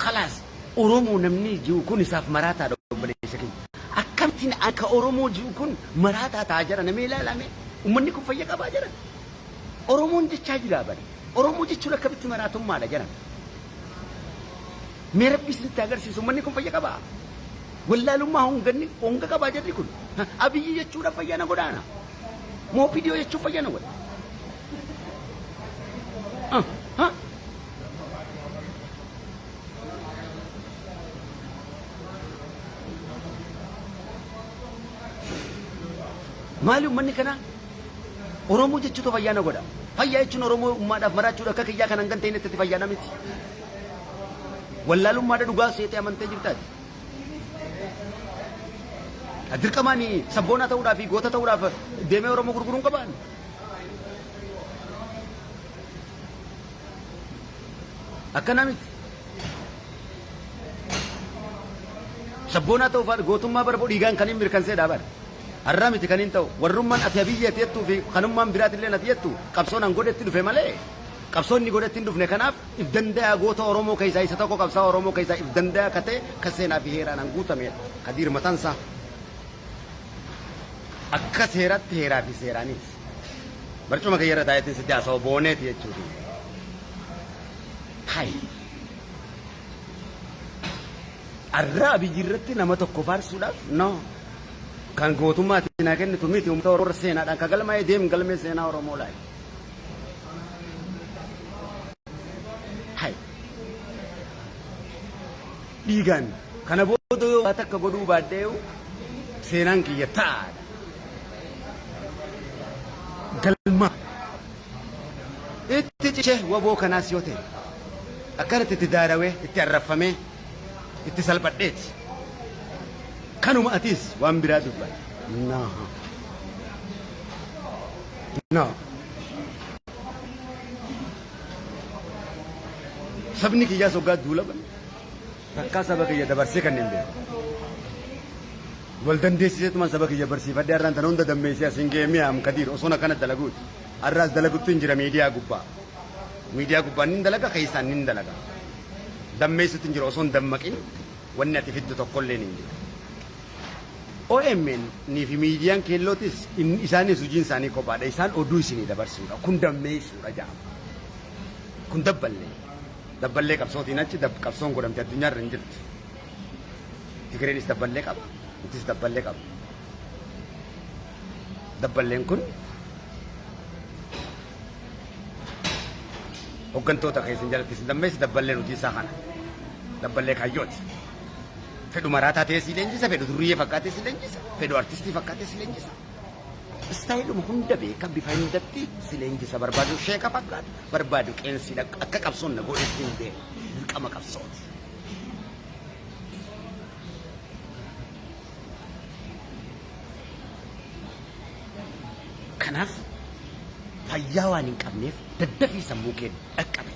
Khalaas Oromoo namni jiru kun isaaf maraataadha obboleessa keenya. Akkamittiin akka Oromoo jiru kun maraataa ta'a jira namee ilaalame. Uummanni kun fayya qabaa jira. Oromoon jechaa jira bari. Oromoo jechuun akkamitti maraatummaadha jedhan. Mee Rabbi isinitti agarsiisu uummanni kun fayya qabaa? Wallaalummaa honganni honga qabaa jarri kun. Abiyyi jechuudha fayyaa na godhaana. Moo PDO jechuun fayyaa na godha. Ha? Maali uummanni kanaa? Oromoo jechuutu fayyaa na godha. Fayyaa jechuun Oromoo ummaadhaaf maraachuudha akka kiyyaa kan hangan ta'in itti fayyaa na miti. Wallaalummaadha dhugaa seetee amantee jirtaati. Dirqamaan sabboonaa ta'uudhaaf fi goota ta'uudhaaf deemee Oromoo gurguruun qabaan. Akkana miti. Sabboonaa ta'uuf gootummaa bara dhiigaan kan hin mirkanseedhaa bara. Arraa miti kanin ta'u. Warrummaan ati Abiyyi ati jettuu fi kanummaan biraatilleen ati jettu qabsoon an godhetti dhufe malee qabsoo inni godhetti hin dhufne kanaaf if dandayaa goota Oromoo keessaa isa tokko qabsaa'aa Oromoo keessaa if dandayaa ka ta'e ka seenaa fi heeraan an guutameedha. Kadiir matansaa akka seeratti heeraa fi seeraanis barcuma kiyya irra taa'eetiin sitti haasa'u booneeti jechuuti. Hay. Arraa Abiyyi irratti nama tokko faarsuudhaaf no. Kan gootummaa ati naa kennitu miti uummata Oromoo irra seenaadhaan ka galmaa'e deem galmee seenaa Oromoo laali. Hay. Dhiigaan kana booda yoo waa takka godhuu baadheeyu seenaan kiyya ta'aadha. Galma itti cichee waboo kanaas yoo ta'e akkanatti itti daarawee itti arrabfamee itti salphadheeti. Kanuma atiis waan biraa dubbata. No. No. Sabni kiyyaas hoggaa duula bane takkaa saba kiyya dabarsee kan hin beeku. Wal dandeessiseetumaan saba kiyya barsiifadhee har'aan tana hunda dammeessee asiin ga'ee mi'a am kadiir osoon akkana dalaguuti. Har'aas dalagutti hin jira miidiyaa gubbaa. Miidiyaa gubbaa nin dalaga keessaan nin dalaga. Dammeessutti hin jira osoo hin dammaqin wanni ati fiddu tokkolleen hin jiru. OMN fi miidiyaan keellootis isaanis hojiin isaanii kophaadha. Isaan oduu isinii dabarsuudha. Kun dammeessuudha jedhama. Kun dabballee. Dabballee qabsootiin achi qabsoon godhamte addunyaarra hin jirtu. Tigreenis dabballee qaba, nutis dabballee qaba. Dabballeen kun hoggantoota keessan jalatti isin dammeessi dabballeen hojii isaa kana. Dabballee kaayyooti. Fedhu maraataa ta'ee si leenjisa, fedhu durriyyee fakkaatee si leenjisa, fedhu artistii fakkaatee si leenjisa. Istaayiluma hunda beeka bifa hundatti si leenjisa barbaadu sheeka fakkaata barbaadu qeensiidha akka qabsoon na godhetti hin deemu dirqama qabsooti. Kanaaf fayyaa waan hin qabneef daddafii sammuu kee dhaqqabe.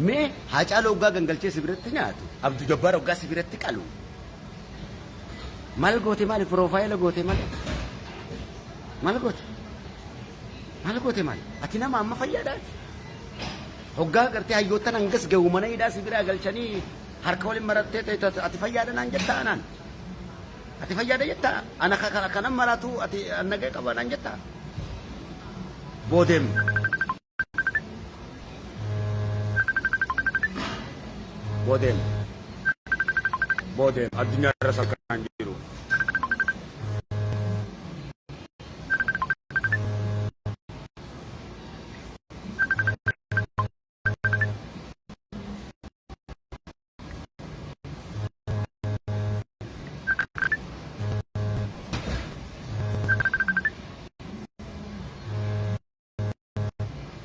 Mee Haacaaluu hoggaa gangalchee si biratti nyaatu, Abduu Jabbaar hoggaa si biratti qalu. Maal goote maali piroofaayila goote malee? Maal goote? Maal goote maali? Ati nama amma fayyaadhaati. Hoggaa gartee hayyoottan hangas gahu mana hidhaa si biraa galchanii harka waliin marattee ta'e ati fayyaadha naan jettaa anaan. Ati fayyaadha jettaa ana kanan maraatu ati nagaya qaba naan jettaa. Boodeem. Boodeem. Boodeem addunyaa irra sakkaan jiru.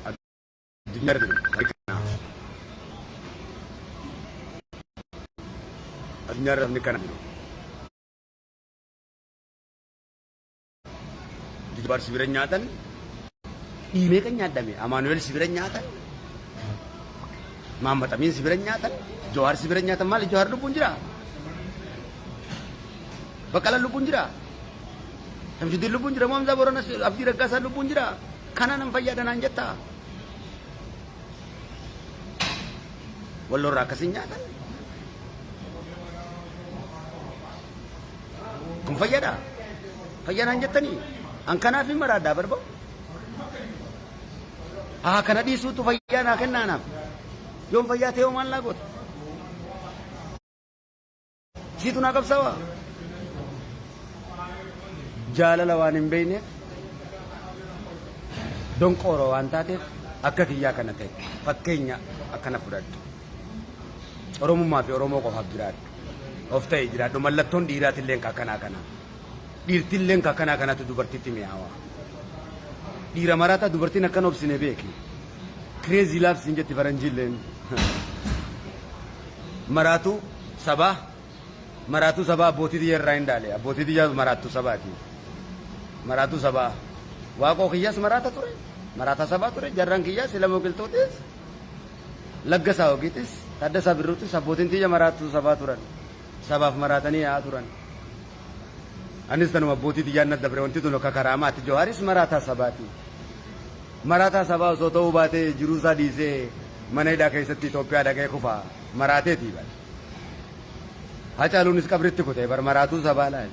Addunyaa irra jiru kana. Addunyaa irra namni kana jiru. Jabbaar si bira nyaatan dhiimee kan nyaadhame Amaanu'eel si bira nyaatan Mahammad Amiin si bira nyaatan Jawaar si bira nyaatan maali Jawaar lubbuun jira Baqqalaan lubbuun jira Shamsuddin lubbuun jira moo Hamzaa Boorana Abdii Raggaasaa lubbuun jira kana nan fayyaada naan jettaa Walloorraa akkasiin nyaatan Kun fayyadha? Fayyaa naan jettanii? An kanaaf hin maraadhaa barba'u. Haa kana dhiisuutu fayyaa naa kennaa naaf. Yoon fayyaa ta'e hoo maal naa goota? Siitu naa qabsaawaa? Jaalala waan hin beekneef donqooroo waan taateef akka kiyyaa kana ta'e fakkeenya akkana fudhadhu. Oromummaa fi Oromoo qofaaf jiraadhu. Of ta'e jiraadhu. Mallattoon dhiiraatilleen ka akkanaa kana. Dhiirtilleen ka akkanaa kanatu dubartitti mi'aawa. Dhiira maraataa dubartiin akkan obsine beeki. Crazy love siin jetti faranjiilleen. Maraatuu sabaa maraatuu sabaa abbootii tiyya irraa hin dhaale. Abbootii tiyya maraattuu sabaati. Maraatuu sabaa. Waaqoo kiyyaas maraata ture. Maraataa sabaa ture. Jarraan kiyyaas Ilamoo Qilxuutis. Laggasaa Ogiitis, Taaddasaa Birruutis abbootiin tiyya maraattuu sabaa turan. Sabaaf maraatanii yaa'aa turan. Anis tanuma abbootii tiyyaan na dabre wanti tun akka karaamaati. Jawaaris maraataa sabaati. Maraataa sabaa osoo ta'uu baatee jiruu isaa dhiisee mana hidhaa keessatti Itoophiyaa dhaqee kufa maraateetii bar. Hacaaluunis qabritti kutee bar maraatuu sabaa laal.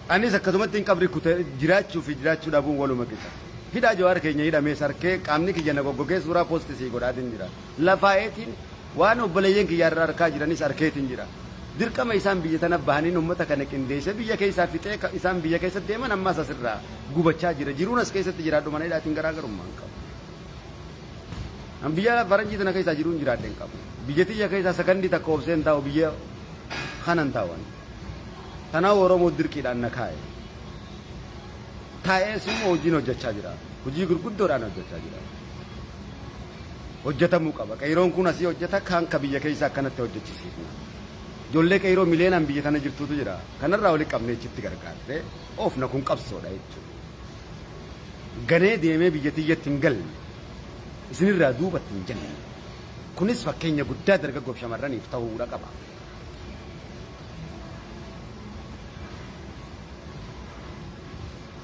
Anis akkasumatti hin qabri kute jiraachuu fi jiraachuu dhabuun waluma qixa. Hidhaa Jawaar keenya hidhamees arkee qaamni kiyya na goggogee suuraa post sii godhaatiin jira. Lafaa'eetiin waan obboleeyyan kiyya irra arkaa jiranis arkeetiin jira. Dirqama isaan biyya tana bahaniin ummata kana qindeessee biyya keessaa fixee isaan biyya keessa deeman ammas asirraa gubachaa jira. Jiruun as keessatti jiraadhu mana hidhaatiin garaagarummaa hin qabu. An biyya faranjii tana keessaa jiruun jiraadhe hin qabu. Biyya tiyya keessaa sakandii takka obsee hin taa'u biyya kanan taa'u. Tanaaf Oromoo dirqiidhaan na kaa'e. Taa'ees immoo hojiin hojjechaa jira. Hojii gurguddoodhaan hojjechaa jira. Hojjetamuu qaba. Qeeyroon kun asii hojjeta kaan ka biyya keessaa akkanatti hojjechisiifna. Ijoollee qeeyroo miliyoonaan biyya tana jirtuutu jira. Kanarraa walitti qabnee achitti gargaarree oofna kun qabsoodha jechuudha. Ganee deemee biyya tiyyatti hin galle. Isinirraa duubatti hin jenne. Kunis fakkeenya guddaa dargaggoof shamarraniif ta'uudha qaba.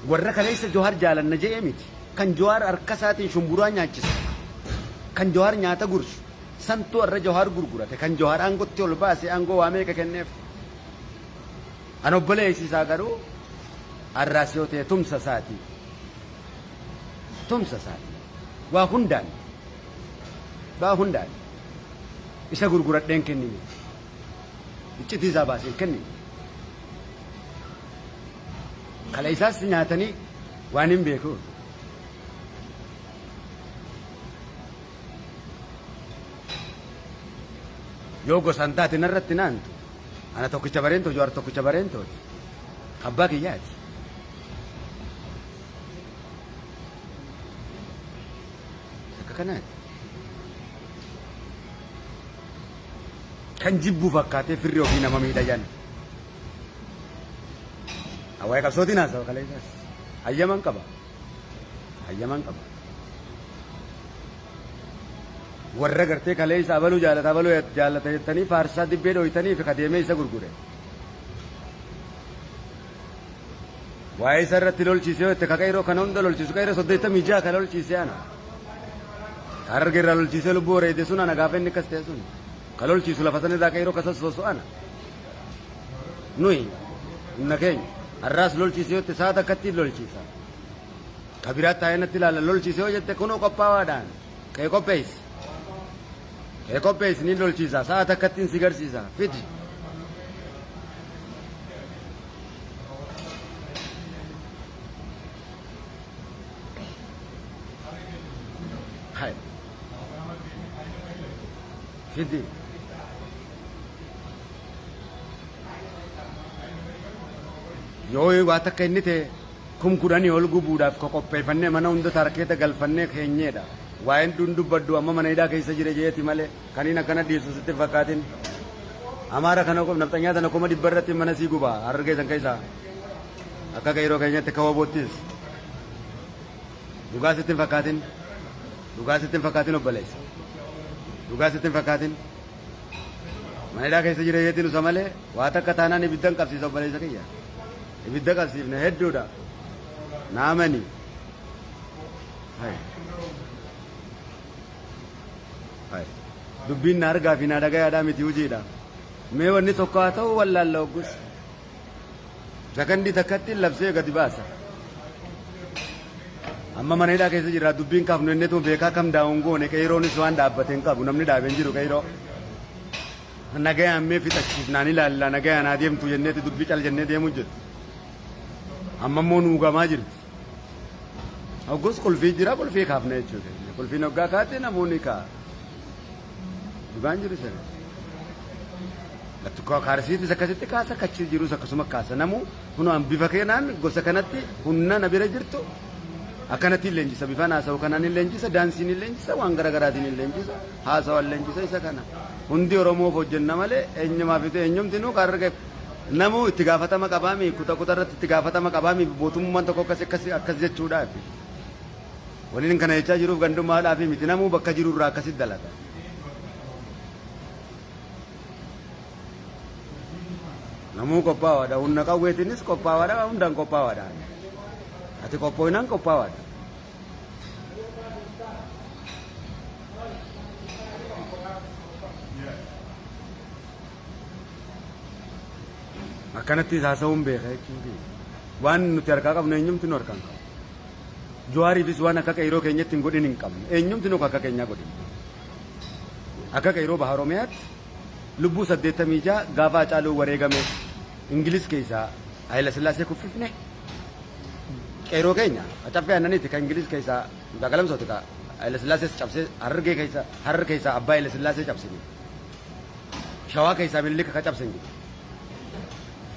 Warra kaleessa Johaar jaalanna je'ee miti. Kan Johaar harka isaatiin shumburaa nyaachise. Kan Johaar nyaata gursu. Santuu har'a Johaar gurgurate. Kan Johaar aangotti ol baase aangoo waa meeqa kenneef. An obboleessi isaa garuu har'aas yoo ta'e tumsa isaati. Tumsa isaati. Waa hundaan. Waa hundaan. Isa gurguradheen kennine. Iccitii isaa baaseen kennine. Kala isaas nyaatanii waan hin beeku. Yoo gosaan taate narratti naantu. Ana tokkicha bareentoo Jawaar tokkicha bareentooti. Abbaa kiyyaati. Akka kanaati. Kan jibbu fakkaatee firri ofii nama miidha jedhan. Waa'ee qabsootiin haasawa kaleessas. Hayyaman qaba. Hayyaman qaba. Warra gartee kaleessa abaluu jaalata abaluu jaalata jettanii faarsaa dibbee dhooytanii fi kadeemee isa gurgure. Waa'ee isa irratti lolchiise yoo jette ka qeyroo kana hunda lolchiisu qeyroo 86 ka lolchiise ana. Ka harargee irraa lolchiisee lubbuu wareede sun ana gaafa inni akkas ta'e sun. Ka lolchiisu lafa san irraa qeyroo ka sossoosu ana. Nuyi humna keenya har'aas lolchiise yoo jette sa'a takkatti lolchiisa. Ka biraa taa'ee natti ilaala lolchiise yoo jette kunoo qophaawaadhaan kee qopheessi. Kee qopheessi ni lolchiisa sa'a takkattiin si garsiisa fidi. Hai. Fidi. Yoo waa takka inni ta'e kum kudhanii ol gubuudhaaf ka qopheeffannee mana hunda taarkeeta galfannee keenyeedha. Waa'een dhun dubbaddu amma mana hidhaa keessa jira jeeti malee kaniin akkana dhiisu sitti hin fakkaatin. Amaara kana nafxanyaa tana 100,000 irratti mana sii guba harargee san keessaa. Akka qeyroo keenyatti akka waboottis. Dhugaa sitti hin fakkaatin. Dhugaa sitti hin fakkaatin obboleessa. Dhugaa sitti hin fakkaatin. Mana hidhaa keessa jira jeetiin usa malee waa takka taanaan ibiddan qabsiisa obboleessa kiyya. Ibidda qabsiifne hedduudha. Naamani. Hai. Hai. Dubbiin na argaa fi na dhagayaadhaa miti hojiidha. Mee wanni tokko haa ta'u wallaalla hoggus. Sakandii takkatti labsee gadi baasa. Amma mana hidhaa keessa jirra dubbiin kaafnu innitu beekaa kam daawun goone qeyroonis waan dhaabbate hin qabu namni dhaabe hin jiru qeyroo. Nagayaan mee fixachiifnaan ilaalla nagayaan haa deemtu jenneeti dubbii cal jennee deemuu jirti. Amma immoo nuugamaa jirti. Hoggus qulfii jira qulfii kaafne jechuudha. Qulfiin hoggaa kaate namoonni kaa. Dhugaan jiru sana. Lattukkaa kaarsiitis akkasitti kaasa kachi jirus akkasuma kaasa namuu kunoo an bifa keenaan gosa kanatti humna na bira jirtu akkanatti leenjisa bifaan haasa'u kanaan hin leenjisa daansiin hin leenjisa waan garaagaraatiin hin leenjisa haasawaan leenjisa isa kana hundi Oromoof hojjenna malee eenyumaaf itti eenyumti nuu kaarra namuu itti gaafatama qabaami kuta kuta irratti itti gaafatama qabaami mootummaan tokko akkas akkas akkas jechuudhaafi. Waliin kana jechaa jiruuf gandummaadhaafi miti namuu bakka jiru irraa akkasitti dalaga. Namuu qophaawaadha. Humna qawweetiinis qophaawaadha. Hundaan qophaawaadha. Ati qophooynaan qophaawaadha. Akkanatti haasa'uun beeka jechuun waan nuti harkaa qabnu eenyumti nu harkaan qabu. Jawaariifis waan akka qeyroo keenyatti hin godhin hin qabnu. Eenyumti nu akka keenyaa godhin. Akka qeyroo baha Oromiyaatti lubbuu 86 gaafa Hacaaluu wareegame Ingiliz keessaa Hayila Sillaasee kuffifne qeyroo keenya caffee aannaniiti kan Ingiliz keessaa Mucaa Galamsooti ka Hayila Sillaasees cabsee Harargee keessa Harar keessaa abbaa Hayila Sillaasee cabsine. Shawaa keessaa Minilik ka cabse hin jiru.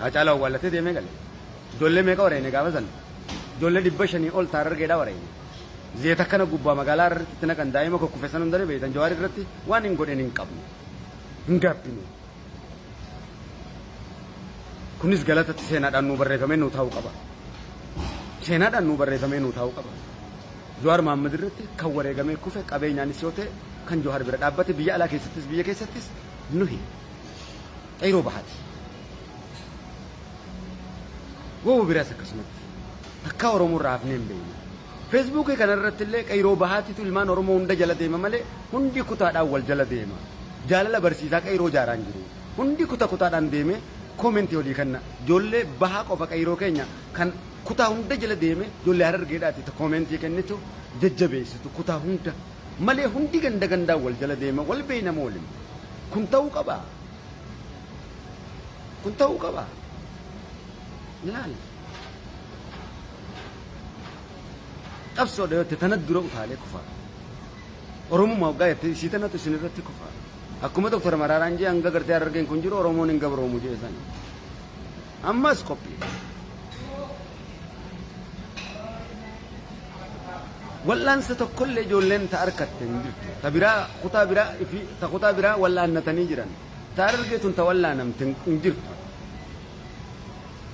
Hacaaluu awwaallatee deemee gale. Ijoollee meeqa wareene gaafa sana? Ijoollee 500 ol ta Harargeedhaa wareene. Zeeta akkana gubbaa magaalaa Hararitti itti naqan daa'ima kukkufe san hunda ni beektan Jawaar irratti waan hin godhin hin qabnu. Hin gaabbinu. Kunis galatatti seenaadhaan nuu barreeffamee nuu taa'uu qaba. Seenaadhaan nuu barreeffamee nuu taa'uu qaba. Jawaar Mahaammad irratti kan wareegamee kufe qabeenyaanis yoo ta'e kan Jawaar bira dhaabbate biyya alaa keessattis biyya keessattis nuhi qeyroo bahaati. Wobo biraas akkasumatti. Takkaa Oromoo irraa hafnee hin beeknu. Feesbuukii kana irratti illee qeyroo bahaatitu ilmaan Oromoo hunda jala deema malee hundi kutaadhaan wal jala deema. Jaalala barsiisaa qeyroo jaaraan jiru. Hundi kuta kutaadhaan deemee koomentii olii kenna. Ijoollee bahaa qofa qeyroo keenya kan kutaa hunda jala deeme ijoollee Harargeedhaati ta koomentii kennitu jajjabeessitu kutaa hunda. Malee hundi ganda gandaan wal jala deema wal beeyna moo waliin. Kun ta'uu qabaa? Kun ta'uu qabaa? Laal. Qabsoodha yoo jette tana dura utaalee kufa. Oromummaa waggaa jette isii tanatu isin irratti kufa. Akkuma Doktor Maraaraan jee hanga gartee Harargeen kun jiru Oromoon hin gabroomu jee sani. Ammas qophii. Wal'aansa tokkollee ijoolleen ta arkatte hin jirtu. Ta biraa kutaa biraa fi ta kutaa biraa wal'aannatanii jiran. Ta Harargee tun ta wal'aanamte hin jirtu.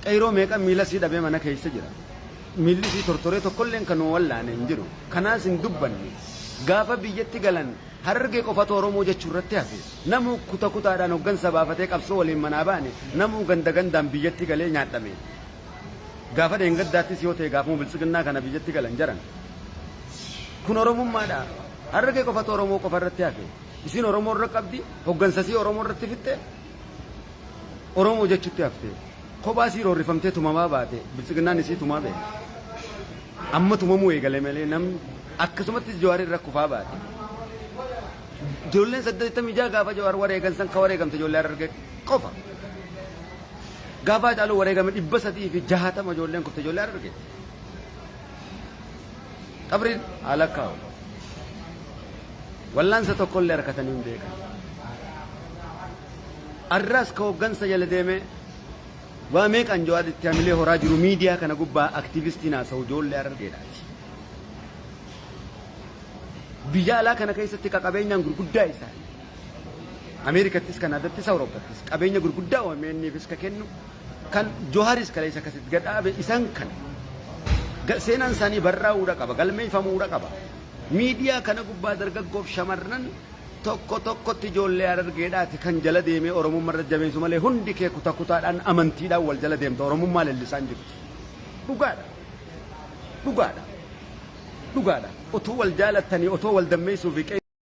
Qeyroo meeqa miila isii dhabee mana keessa jira. Miilli isii tortoree tokkolleen kan nu wallaane hin jiru. Kanaas hin dubbanne. Gaafa biyyatti galan Harargee qofatu Oromoo jechuu irratti hafe. Namuu kuta kutaadhaan hoggansa baafatee qabsoo waliin manaa baane namuu ganda gandaan biyyatti galee nyaadhame. Gaafa dheengaddaattis yoo ta'e gaafuma biltsiginnaa kana biyyatti galan jaran. Kun Oromummaadha. Harargee qofatu Oromoo qofa irratti hafe. Isiin Oromoo irra qabdi, hoggansa isii Oromoo irratti fixxe, Oromoo jechutti hafte. Kophaa isii roorrifamtee tumamaa baate biltsiginnaan isii tumaa beeka. Amma tumamuu eegale malee namni akkasumattis Jawaar irra kufaa baate. Ijoolleen 86 gaafa Jawaar wareegan san ka wareegamte ijoollee Harargee qofa. Gaafa Hacaaluu wareegame 360 ijoolleen kufte ijoollee Harargeeti. Qabriin haa lakkaa'u. Wallaansa tokkollee harkatanii hin beekan. Arraas ka hoggansa jala deemee waa meeqaan Jawaar itti hamilee horaa jiru miidiyaa kana gubbaa aktiivistiin haasa'u ijoollee Harargeedhaati. Biyya alaa kana keessatti ka qabeenyaan gurguddaa isaanii. Ameerikattis, Kanaadattis, Awurooppaattis qabeenya gurguddaa OMN'fis ka kennu kan Joharis kaleessa akkasitti gad dhaabe isaan kana. Seenaan isaanii barraa'uudha qaba, galmeeffamuudha qaba. Miidiyaa kana gubbaa dargaggoof shamarran tokko tokkotti ijoollee Harargeedhaati kan jala deemee Oromummaa irra jabeessu malee hundi kee kuta kutaadhaan amantiidhaan wal jala deemta Oromummaa leellisaan jirtu. Dhugaadha. Dhugaadha. Dhugaadha. Utuu wal jaalattanii otoo wal dammeessuu fi